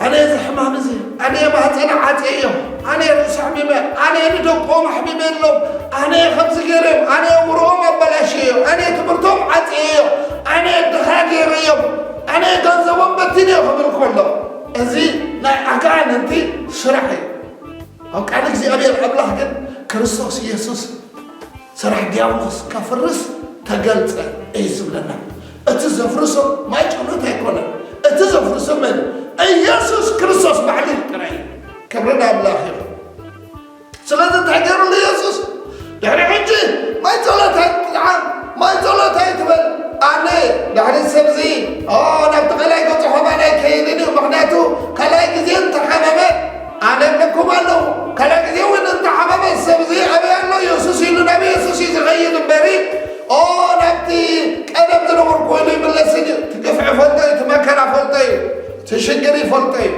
ኣነ እዚ ሕማም እዚ ኣነ ማህፀና ዓፅየ እዮም ኣነ ርእሲ ኣሕሚመ ኣነ ንደቆም ኣሕሚመ ኣለዉ ኣነ ከምዚ ገይረ እዮም ኣነ ውርኦም ኣበላሽየ እዮም ኣነ ትምህርቶም ዓፅየ እዮም ኣነ ድኻ ገይረ እዮም ኣነ ገንዘቦም በቲነ እዮም ክብል ከሎ እዚ ናይ ኣጋንንቲ ስራሕ እዩ። ኣብ ቃል እግዚኣብሔር ኣምላኽ ግን ክርስቶስ ኢየሱስ ስራሕ ዲያብሎስ ከፍርስ ተገልጸ እዩ ዝብለና። እቲ ዘፍርሶ ማይ ጭኑት ኣይኮነን። እቲ ዘፍርሶ መን? ኢየሱስ ክርስቶስ ባዕሉ ጥራይ እዩ። ክብሪ ንኣምላኽ ይኹን። ስለዚ እንታይ ገይሩሉ ኢየሱስ? ድሕሪ ሕጂ ማይ ጸሎት ኣይትጥዓም፣ ማይ ጸሎት ኣይትበል። ኣነ ድሕሪ ሰብዚ ኦ ናብቲ ካልኣይ ገጹ ኸማን ኣይከይድን እዩ። ምኽንያቱ ካልኣይ ግዜ እንተሓመመ ኣነ እብለኩም ኣለኹ፣ ካልእ ግዜ እውን እንተሓመመ፣ ሰብ እዚ ኣበይ ኣሎ? የሱስ ኢሉ ናብ የሱስ እዩ ዝኸይድ እምበሪ፣ ኦ ናብቲ ቀደም ዝነበርኩ ኢሉ ይምለስን እዩ። እቲ ግፍዒ ይፈልጦ እዩ፣ እቲ መከራ ይፈልጦ እዩ፣ እቲ ሽግር ይፈልጦ እዩ።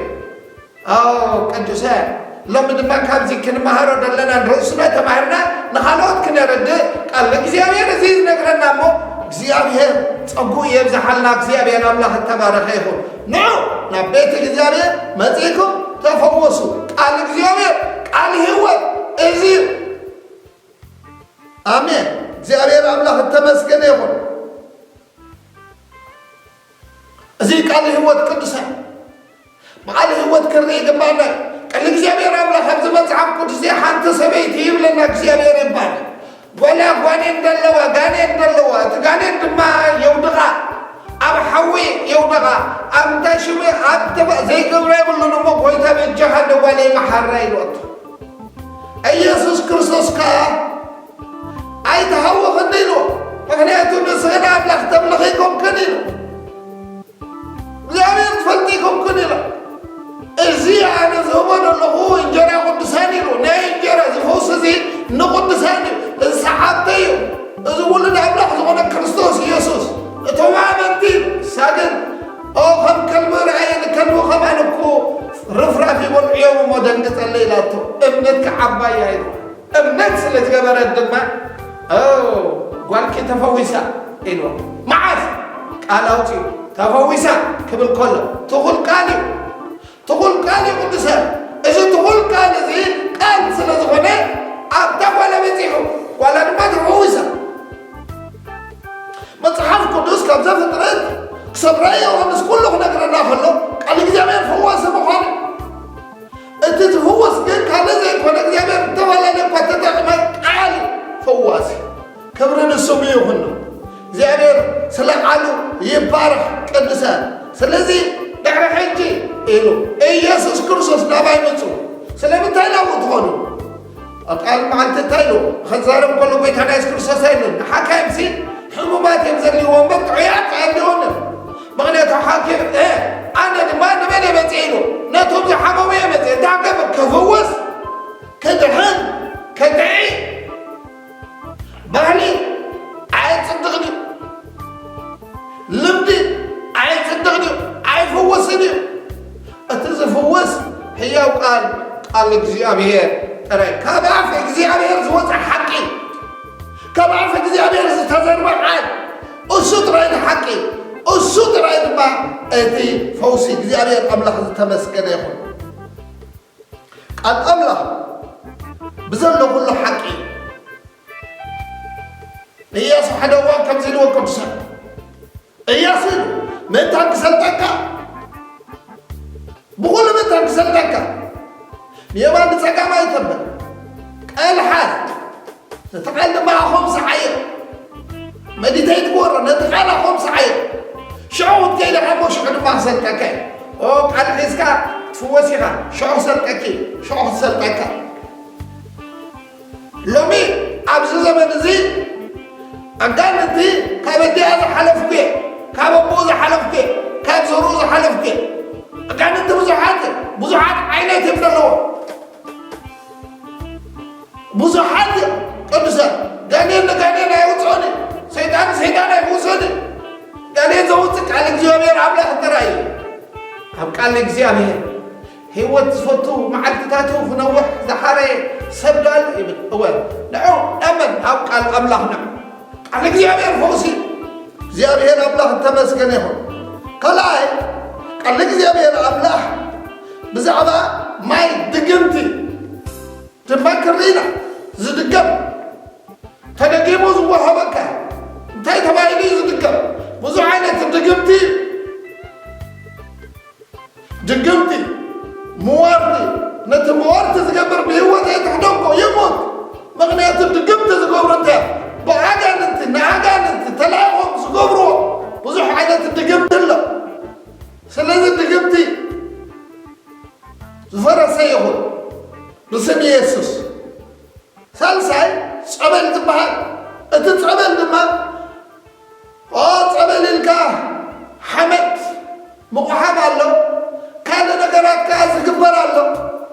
ኣዎ ቅዱሳን፣ ሎሚ ድማ ካብዚ ክንመሃሮ ዘለና ንርእስና ተማሂርና ንኻልኦት ክነረድእ ቃል እግዚኣብሔር እዚ ዝነግረና እሞ እግዚኣብሔር ጸጉኡ የብዝሓልና። እግዚኣብሔር ኣምላኽ እተባረኸ ይኹን። ንዑ ናብ ቤት እግዚኣብሔር መጺእኩም ተፈወሱ። ቃል እግዚኣብሔር ቃል ህይወት እዚ እዩ። ኣሜን። እግዚኣብሔር ኣምላኽ እተመስገነ ይኹን። እዚ ቃል ህይወት ቅዱሳን በዓል ህይወት ክርኢ ይግባና። ቅድሚ እግዚኣብሔር ኣምላኽ ኣብዚ መጽሓፍ ቅዱስ እዚ ሓንቲ ሰበይቲ ይብለና እግዚኣብሔር ይባል። ጓላ ጓኔን ዘለዋ፣ ጋኔን ዘለዋ፣ እቲ ጋኔን ድማ የውድቓ፣ ኣብ ሓዊ የውድቓ፣ ኣብ እንታይ ሽሙ ኣብ ተባ ዘይገብሮ የብሉን እሞ ጎይታ በጃኻ እንደ ጓለይ መሓራ ኢልወቶ። ኢየሱስ ክርስቶስ ከኣ ኣይትሃውኽኒ ኢልዎ። ምኽንያቱ ንስኺ ንኣምላኽ ተምልኺ ኮንክን ኢሉ። እግዚኣብሔር ትፈልጢ ኮንክን ኢላ። እዚ ኣነ ዝህቦ ዘለኹ እንጀራ ቅዱሳን ኢሉ። ናይ እንጀራ እዚ ፈውሲ እዚ ንቅዱሳን እዩ። እዚ ሰዓብተይ እዩ። እዚ ውሉድ ኣምላኽ ዝኾነ ክርስቶስ ኢየሱስ። እቶም ኣመንቲ እሳ ግን ኦ ከም ከልቢ ርኣየ ንከልቢ ከማን እኮ ርፍራፍ ይበልዑ እዮም እሞ ደንግጸለይ ኢላቶ። እምነትካ ዓባይ እያ ኢሉ። እምነት ስለ ዝገበረት ድማ ኦ ጓልኪ ተፈዊሳ ኢልዎ። መዓስ ቃል ኣውፂኡ ተፈዊሳ ክብል ከሎ ትኹል ቃል እዩ። ትኹል ቃል እዩ ቅዱሳን። እዚ ትኹል ቃል እዚ ቃል ስለ ዝኾነ ኣብታ ጓል በፂሑ ጓላ ድማ ተፈዊሳ። መጽሓፍ ቅዱስ ካብ ዘፍጥረት ክሳብ ራእይ ዮሃንስ ኩሉ ክነግረና ከሎ ቃል እግዚኣብሔር ፈዋሲ ምዃኑ እቲ ዝፍወስ ግን ካልእ ዘይኮነ እግዚኣብሔር ዝተፈላለየ እኳ ተጠቕመ ቃል ፈዋሲ ክብሪ ንስሙ ይኹን። እግዚኣብሔር ስለ ቃሉ ይባረኽ ቅዱሳን። ስለዚ ድሕሪ ሕጂ ኢሉ ኢየሱስ ክርስቶስ ናባይ ምጹ። ስለምንታይ ናብኡ ትኾኑ? ኣብ ቃል መዓልቲ እንታይ ኢሉ? ኸዛረብ ከሎ ጎይታና የሱስ ክርስቶስ ኣይብልን። ንሓካይምሲ ሕሙማት እዮም ዘድልይዎ እምበር ጥዑያት ኣየድልይዎምን። ምኽንያቱ ሓኪም እ ኣነ ድማ ንመን እየ መጺአ ኢሉ ነቶም ዝሓመሙ እየ መጺአ። እንታይ ክገብር? ክፍውስ፣ ክድሕን፣ ክጥዒ። ባህሊ ኣየጽድቕን እዩ። ልምዲ ኣየጽድቕን እዩ፣ ኣይፍውስን እዩ። እቲ ዝፍውስ ህያው ቃል ቃል እግዚኣብሔር ጥራይ ካብ ኣፍ እግዚኣብሔር ዝወፀ ሓቂ ካብ ኣፍ እግዚኣብሔር ዝተዘርበ ቃል እሱ ጥራይ ንሓቂ እሱ ጥራይ ድማ እቲ ፈውሲ እግዚኣብሔር ኣምላኽ ዝተመስገነ ይኹን። ቃል ኣምላኽ ብዘሎ ኩሉ ሓቂ እዩ። ንኢያሱ ሓደ እዋን ከምዚ ኢልዎ ቅዱሳን ኢያሱ ኢሉ ምእንታን ክሰልጠካ ብኹሉ ምእንታን ክሰልጠካ ንየማን ንጸጋም ኣይተብል ቃል ሓዝ ነቲ ቃል ድማ ኣኾም ሰዓዮ መዲተይት ክወሮ ነቲ ቃል ኣኾም ሰዓዮ ሽዑ ክትከይደ ካብ ሽዑ ድማ ክሰልጠካ እዩ ኦ ቃል ሒዝካ ትፍወስ ኢኻ። ሽዑ ክሰልቀኪ፣ ሽዑ ክትሰልቀካ። ሎሚ ኣብዚ ዘመን እዚ ኣጋንንቲ ካብ ኣዲኣ ዝሓለፍኩ እየ፣ ካብ ኣቦኡ ዝሓለፍኩ እየ፣ ካብ ዘርኡ ዝሓለፍኩ እየ። ኣጋንንቲ ብዙሓት፣ ብዙሓት ዓይነት እዮም ዘለዎ። ብዙሓት እዮም ቅዱሳት። ጋኔን ንጋኔን ኣይውፅኦን እዩ። ሰይጣን ንሰይጣን ኣይፍውሶን እዩ። ጋኔን ዘውፅእ ቃል እግዚኣብሔር ኣምላኽ ጥራይ እዩ። ኣብ ቃል እግዚኣብሔር ህይወት ዝፈቱ መዓልትታቱ ክነውሕ ዝሓረየ ሰብ ዶ ኣሎ ይብል። እወ፣ ንዑ ናመን ኣብ ቃል ኣምላኽ ንዑ። ቃል እግዚኣብሔር ፈውሲ። እግዚኣብሔር ኣምላኽ እተመስገነ ይኹን። ካልኣይ፣ ቃል እግዚኣብሔር ኣምላኽ ብዛዕባ ማይ ድግምቲ ድማ ክርኢና። ዝድገም፣ ተደጊሙ ዝወሃበካ። እንታይ ተባሂሉ እዩ ዝድገም? ብዙሕ ዓይነት ድግምቲ፣ ድግምቲ፣ ምዋርቲ። ነቲ ምዋርቲ ዝገብር ብህይወት ኣይትሕደጎ፣ ይሙት። ምኽንያቱ ድግምቲ ዝገብሩ እንታይ እዮም? ብኣጋንንቲ፣ ንኣጋንንቲ ተላኢኾም ዝገብርዎ ብዙሕ ዓይነት ድግምቲ ኣሎ። ስለዚ ድግምቲ ዝፈረሰ ይኹን ብስም የሱስ። ሳልሳይ ጸበል ዝበሃል። እቲ ጸበል ድማ፣ ኦ፣ ጸበል ኢልካ ሓመድ ምቑሓም ኣሎ፣ ካልእ ነገራት ከኣ ዝግበር ኣሎ።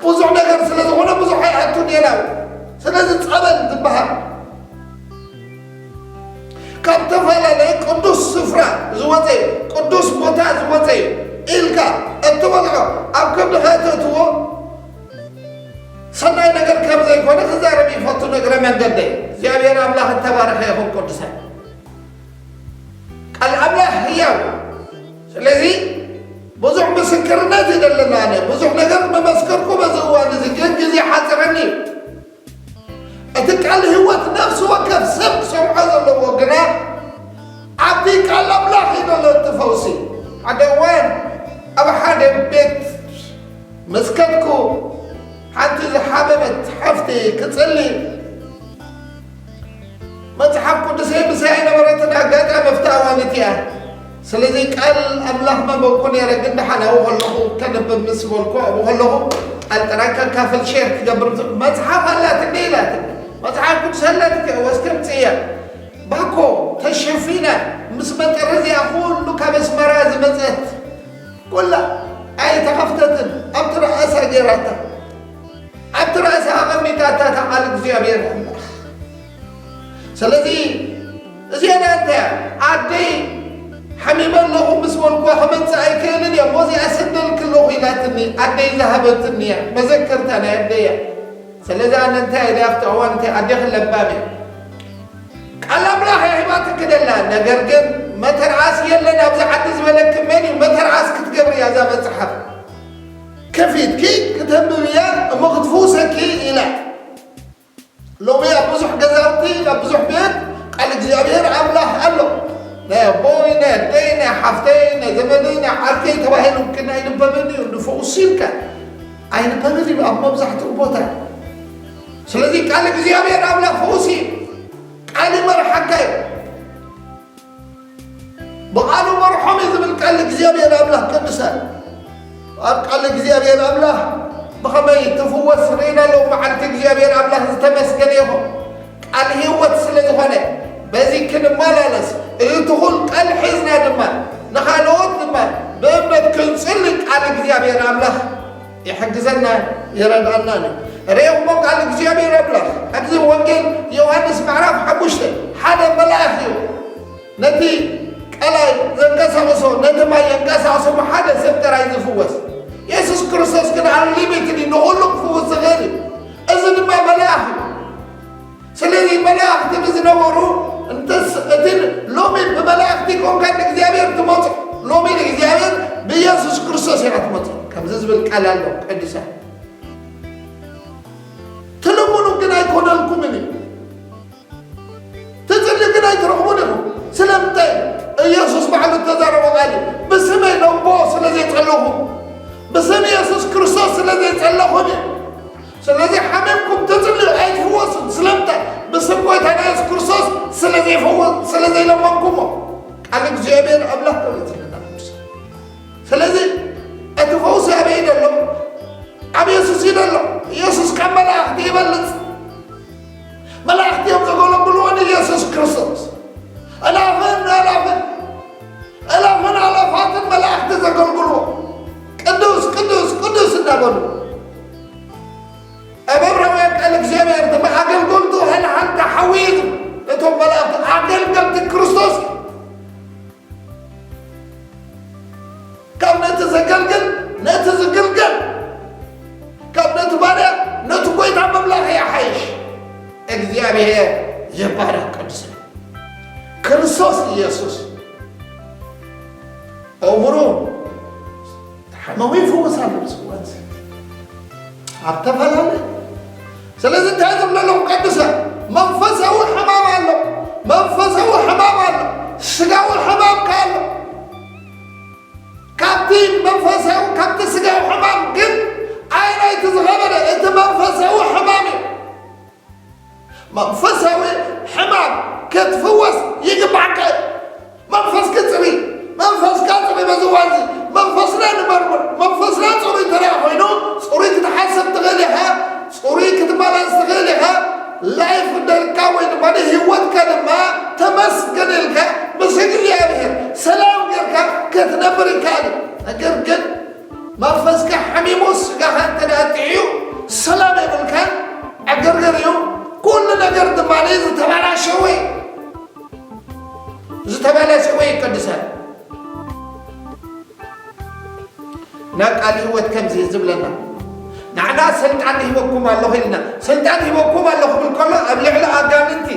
ብዙሕ ነገር ስለ ዝኾነ ብዙሕ ኣይኣቱን እየ ናብኡ። ስለዚ ጸበል ዝበሃል ካብ ዝተፈላለየ ቅዱስ ስፍራ ዝወጸ እዩ፣ ቅዱስ ቦታ ዝወጸ እዩ ኢልካ እትበልዖ ኣብ ከብድኻ እተእትዎ ሰናይ ነገር ከም ዘይኮነ ክዛረብ ይፈቱ። እግረ መንገደይ እግዚኣብሔር ኣምላኽ እተባረኸ ይኹን። ቅዱሳን ቃል ኣምላኽ ህያው። ስለዚ ብዙሕ ምስክርነት እዩ ዘለና። ኣነ ብዙሕ ነገር መመስከርኩ በዚ እዋን እዚ፣ ግን ግዜ ሓፅረኒ እዩ። እቲ ቃል ህይወት ነፍሲ ወከፍ ሰብ ክሰምዖ ዘለዎ ግና ኣብቲ ቃል ኣምላኽ እዩ ዘሎ እቲ ፈውሲ። ሓደ እዋን ኣብ ሓደ ቤት ምስ ከድኩ ሓንቲ ዝሓመመት ሓፍቲ ክጽሊ መጽሓፍ ቅዱሰይ ምሳይ ኣይነበረትን። ኣጋጣሚ ኣብታ እዋን እቲኣ ስለዚ ቃል ኣምላኽ መበኩ ነይረ፣ ግን ደሓን ኣብኡ ከለኹ ከንብብ ምስ በልኩ ኣብኡ ከለኹ ቃል ጥራይ ከካፍል ሼር ክገብር ዝ-፣ መጽሓፍ ኣላትኒ ኢላትኒ። መጽሓፍ ቅዱስ ኣላትኒ ወስከምጽእያ ባኮ ተሸፊና ምስ መጠረዚኣ ኩሉ ካብ ኣስመራ ዝመጸት ኩላ ኣይተኸፍተትን። ኣብቲ ርእሳ ገይራታ፣ ኣብቲ ርእሳ ኣቐሚጣታ እታ ቃል እግዚኣብሔር ኣምላኽ። ስለዚ እዚኣና እንታይ እያ? ኣደይ ሓሚመ ኣለኹ ምስ በልኩዋ ክመጽእ ኣይክእልን እየ፣ እሞ እዚኣ ሰደልኪ ኣለኹ ኢላትኒ፣ ኣደይ ዝሃበትኒ እያ፣ መዘከርታ ናይ ኣደይ እያ። ስለዚ ኣነ እንታይ ኢለ ኣብቲ እዋን እንታይ ኣዴኺ ለባም እያ። ቃል ኣምላኽ እያ ሂባትኪ ደላ፣ ነገር ግን መተርኣስ የለን ኣብዚ ዓዲ ዝበለኪ መን እዩ? መተርኣስ ክትገብሪ እያ እዛ መጽሓፍ። ከፊትኪ ክተንብብያ እሞ ክትፍውሰኪ ኢላ። ሎሚ ኣብ ብዙሕ ገዛውቲ፣ ኣብ ብዙሕ ቤት ቃል እግዚኣብሔር ኣምላኽ ኣሎ። ናይ ኣቦይ፣ ናይ ኣደይ፣ ናይ ሓፍተይ፣ ናይ ዘመደይ፣ ናይ ዓርከይ ተባሂሉ ግን ኣይንበብን እዩ። ንፈውሲ ኢልካ ኣይንበብን እዩ ኣብ መብዛሕትኡ ቦታ። ስለዚ ቃል እግዚኣብሔር ኣምላኽ ፈውሲ እዩ። ቃል ይመርሓካ እዩ። ብቓሉ መርሖም እዩ ዝብል ቃል እግዚኣብሔር ኣምላኽ ቅዱሳን። ኣብ ቃል እግዚኣብሔር ኣምላኽ ብኸመይ ትፍወስ ርኢና ኣለዉ። መዓልቲ እግዚኣብሔር ኣምላኽ ዝተመስገነ ይኹን። ቃል ህይወት ስለ ዝኾነ በዚ ክንመላለስ፣ እቲ ትኹል ቃል ሒዝና ድማ ንኻልኦት ድማ ብእምነት ክንጽሊ ቃል እግዚኣብሔር ኣምላኽ ይሕግዘና ይረድኣና እዩ። ርእይኹሞ ቃል እግዚኣብሔር ኣምላኽ ኣብዚ ወንጌል ዮሃንስ ምዕራፍ ሓሙሽተ ሓደ መልኣኽ እዩ ነቲ ቀላይ ዘንቀሳቕሶ፣ ነቲ ማይ የንቀሳቕሶ፣ ብሓደ ሰብ ጥራይ ዝፍወስ። የሱስ ክርስቶስ ግን ኣንሊሚትድ እዩ፣ ንኹሉ ክፍውስ ዝኽእል እዩ። እዚ ድማ መልኣኽ እዩ። ስለዚ መላእኽቲ ብዝነበሩ እንተስ እቲ ሎሚ ብመላእኽቲ ኮንካ ንእግዚኣብሔር ትመፁ፣ ሎሚ ንእግዚኣብሔር ብኢየሱስ ክርስቶስ ኢኻ ትመፁ። ከምዚ ዝብል ቃል ኣሎ ቅዱሳን። ትልምኑ ግን ኣይኮነልኩምን እዩ። ትጽሊ ግን ኣይትረኽቡን ኢኹም። ስለምንታይ? ኢየሱስ ባዕሉ እተዛረቦ ቃል እዩ። ብስመይ ነቦ ስለ ዘይጸለኹም፣ ብስም ኢየሱስ ክርስቶስ ስለ ዘይጸለኹም እዩ። ስለዚ ሓሚምኩም ትጽልዩ ኣይትፍወሱን። ስለምንታይ? ብስም ጎይታና ኢየሱስ ክርስቶስ ስለ ዘይፈወ-፣ ስለ ዘይለመንኩሞ። ቃል እግዚኣብሔር ኣምላኽ ከመይ ዝለና ቅዱሳን። ስለዚ እቲ ፈውሲ ኣበይ ዘሎ? ኣብ የሱስ እዩ ዘሎ። የሱስ ካብ መላእኽቲ ይበልጽ። መላእኽቲ እዮም ዘገለግልዎ ንየሱስ ክርስቶስ። ኣላፍን ኣላፍን ኣላፍን ኣላፋትን መላእኽቲ ዘገልግልዎ ቅዱስ ቅዱስ ቅዱስ እናበሉ ኣብ ዕብራውያን ቃል እግዚኣብሔር ድማ ኣገልገልቱ ሃልሃልታ ሓዊ እዩ። እቶም መላእኽቲ ኣገልገልቲ ክርስቶስ ካብ ነቲ ዘገልግል ነቲ ዝግልገል፣ ካብ ነቲ ባርያ ነቲ ጎይታ ምምላኽ ይሓይሽ። እግዚኣብሔር ይባረክ ቅዱስ። ክርስቶስ ኢየሱስ እምሩ ሓመሙ ይፍውስ ኣሎ ብዝፍወስ ኣብ ተፈላለየ። ስለዚ እንታይ ዝብለሎም ቅዱሳን መንፈሳዊ ሕማም ኣሎ። መንፈሳዊ ሕማም ኣሎ። ስጋዊ ሕማም ከ ኣሎ። ካብቲ መንፈሳዊ ካብቲ ስጋዊ ሕማም ግን ኣይናይቲ ዝኸበደ እቲ መንፈሳዊ ሕማም እዩ። መንፈሳዊ ሕማም ክትፍወስ ይግባዕካ። መንፈስ ክጽሪ መንፈስ ካጽሪ በዝዋዚ መንፈስና ንመርምር። መንፈስና ጽሩይ ተራ ኮይኑ ጽሩይ ክትሓሰብ ትኽእል ኢኻ። ጽሩይ ክትመላለስ ትኽእል ኢኻ። ላይፍ ደልካ ወይ ድማ ህይወትካ ድማ ተመስገን ኢልካ ምስ እግዚኣብሔር ሰላም ጌርካ ክትነብር ይከኣል እዩ። ነገር ግን መንፈስካ ሓሚሙ ስጋኻ እንተ ደኣ ጥዕዩ ሰላም የብልካን። ዕግርግር እዩ። ኩሉ ነገር ድማ ዝተበላሸወ እዩ። ዝተበላሸወ እዩ ቅዱሳን። ናብ ቃል ህይወት ከምዚ እዩ ዝብለና። ንዓና ስልጣን ሂበኩም ኣለኹ ኢልና። ስልጣን ሂበኩም ኣለኹ ክብል ከሎ ኣብ ልዕሊ ኣጋንንቲ፣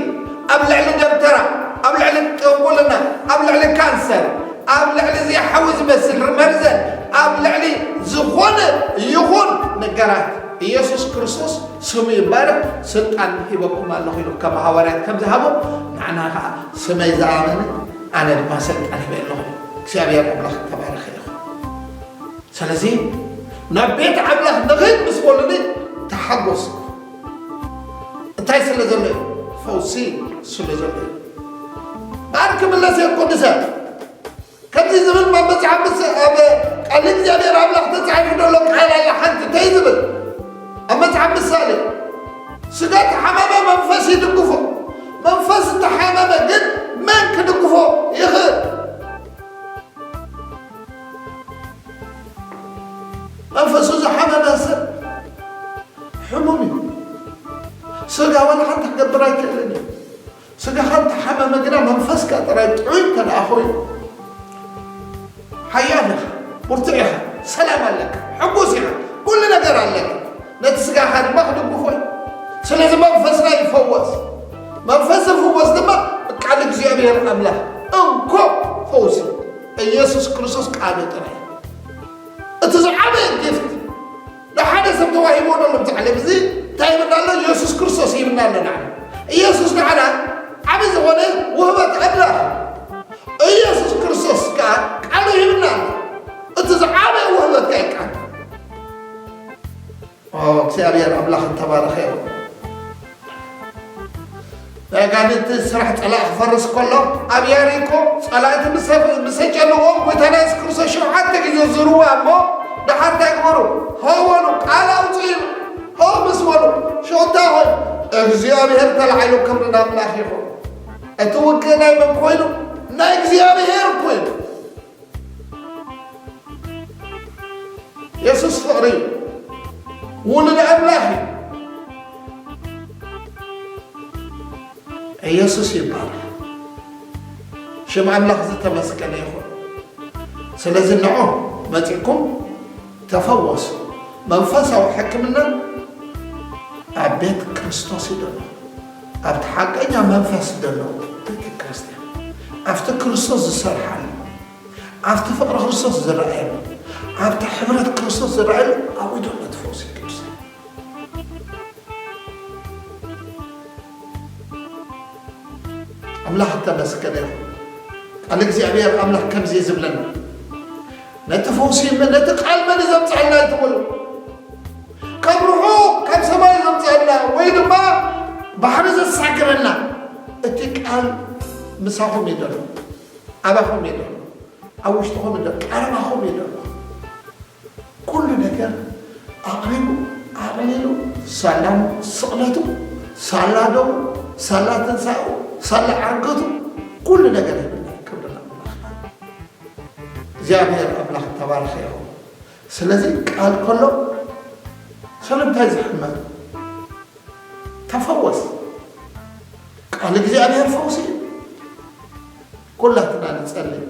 ኣብ ልዕሊ ደብተራ፣ ኣብ ልዕሊ ጥንቁልና፣ ኣብ ልዕሊ ካንሰር፣ ኣብ ልዕሊ እዚ ሓዊ ዝመስል መርዘን፣ ኣብ ልዕሊ ዝኾነ ይኹን ነገራት ኢየሱስ ክርስቶስ ስሙ ይባረክ፣ ስልጣን ሂበኩም ኣለኹ ኢሉ ከም ሃዋርያት ከም ዝሃቦ ንዓና ከዓ ስመይ ዝኣመነ ኣነ ድማ ስልጣን ሂበ ኣለኹ። እግዚኣብሔር ኣምላኽ ተባረኸ ይኹን። ስለዚ ናብ ቤት ኣምላኽ ንኽድ ምስ በሉኒ ተሓጎስ። እንታይ ስለ ዘሎ እዩ? ፈውሲ ስለ ዘሎ እዩ። ባር ክምለስ እየ ቅዱሳት። ከምዚ ዝብል ኣብ መጽሓፍ ምስ ኣብ ቃል እግዚኣብሔር ኣምላኽ ተጻሒፉ ዘሎ ቃል ኣላ ሓንቲ እንታይ ዝብል ኣብ መጽሓፍ ምሳሌ ስጋ ተሓመመ መንፈስ ይድግፎ። መንፈስ እንተሓመመ ግን መን ክድግፎ ይኽእል? መንፈሱ ዝሓመመ ሰብ ሕሙም እዩ። ስጋ ዋላ ሓንቲ ክገብር ኣይክእልን እዩ። ስጋኻ እንተሓመመ ግና መንፈስካ ጥራይ ጥዑይ እንተ ደኣ ኮይኑ ሓያል ኢኻ፣ ብርቱዕ ኢኻ፣ ሰላም ኣለካ፣ ሕጉስ ኢኻ፣ ኩሉ ነገር ኣለካ። ነቲ ስጋኻ ድማ ክድግፎ እዩ። ስለዚ መንፈስና ይፈወስ። መንፈስ ዝፍወስ ድማ ቃል እግዚኣብሔር ኣምላኽ እንኮ ፈውሲ ኢየሱስ ክርስቶስ ቃሉ ጥራይ። እቲ ዝዓበየ ጊፍት ንሓደ ሰብ ተዋሂብዎ ዘሎ ኣብዚ ዓለም እዚ እንታይ ይብልና ኣሎ? ኢየሱስ ክርስቶስ ይብልና ኣሎ። ንዓና ኢየሱስ ንዓና ዓቢ ዝኾነ ውህበት ኣምላኽ ኢየሱስ ክርስቶስ ከኣ ቃሉ ይብልና ኣሎ። እቲ ዝዓበየ ውህበት ከኣ እዩ ቃል። ኦ እግዚኣብሔር ኣምላኽ እተባረኸ ይኹን። ናይ ኣጋንንቲ ስራሕ ጸላኢ ክፈርስ ከሎ ኣብ ያሪኮ ጸላእቲ ምስ ምስ ተጨንቖም ጎይታና የሱስ ክርስቶስ ሸውዓተ ግዜ ዙርዋ እሞ ደሓር እንታይ ግበሩ? ሆ በሉ፣ ቃል ኣውፅኡ ኢሉ ሆ ምስ በሉ ሽዑ እንታይ ኾን እግዚኣብሔር ተላዒሉ ክብሪ ንኣምላኽ ይኹን። እቲ ውግእ ናይ መን ኮይኑ? ናይ እግዚኣብሔር ኮይኑ። የሱስ ፍቕሪ እዩ። ውሉድ ኣምላኽ እዩ። ኢየሱስ ይባረኽ። ሽም ኣምላኽ ዝተመስገነ ይኹን። ስለዚ ንዑ መጺእኩም ተፈወሱ። መንፈሳዊ ሕክምና ኣብ ቤት ክርስቶስ እዩ ዘሎ። ኣብቲ ሓቀኛ መንፈስ ዘሎ ቤተ ክርስቲያን ኣብቲ ክርስቶስ ዝሰርሓሉ ኣብቲ ፍቕሪ ክርስቶስ ዝረኣየሉ ኣብቲ ሕብረት ክርስቶስ ዝረኣየሉ ኣብኡ እዩ ዘሎ እቲ ፈውሲ ቅዱስ። ኣምላኽ እተመስገነ ይኹን። ቃል እግዚኣብሔር ኣምላኽ ከምዚ እዩ ዝብለና፣ ነቲ ፈውሲ ነቲ ቃል መን እዩ ዘምፅኣልና ኣይትበሉ። ካብ ርሑቕ ካብ ሰማይ ዘምፅኣልና ወይ ድማ ባሕሪ ዘሳግረና እቲ ቃል ምሳኹም እዩ ዘሎ፣ ኣባኹም እዩ ዘሎ፣ ኣብ ውሽጥኹም እዩ ዘሎ፣ ቀረባኹም እዩ ዘሎ። ኩሉ ነገር ኣቕሪቡ ኣቕሊሉ፣ ሳላ ስቕለቱ፣ ሳላ ደሙ፣ ሳላ ትንሳኡ፣ ሳላ ዓርገቱ፣ ኩሉ ነገር ይህብና። ክብሪ ንኣምላኽ። እግዚኣብሔር ኣምላኽ ተባረኸ ይኹን። ስለዚ ቃል ከሎ ስለምንታይ ዝሕመም ተፈወስ። ቃል እግዚኣብሔር ፈውሲ እዩ። ኩላትና ንጸልይ።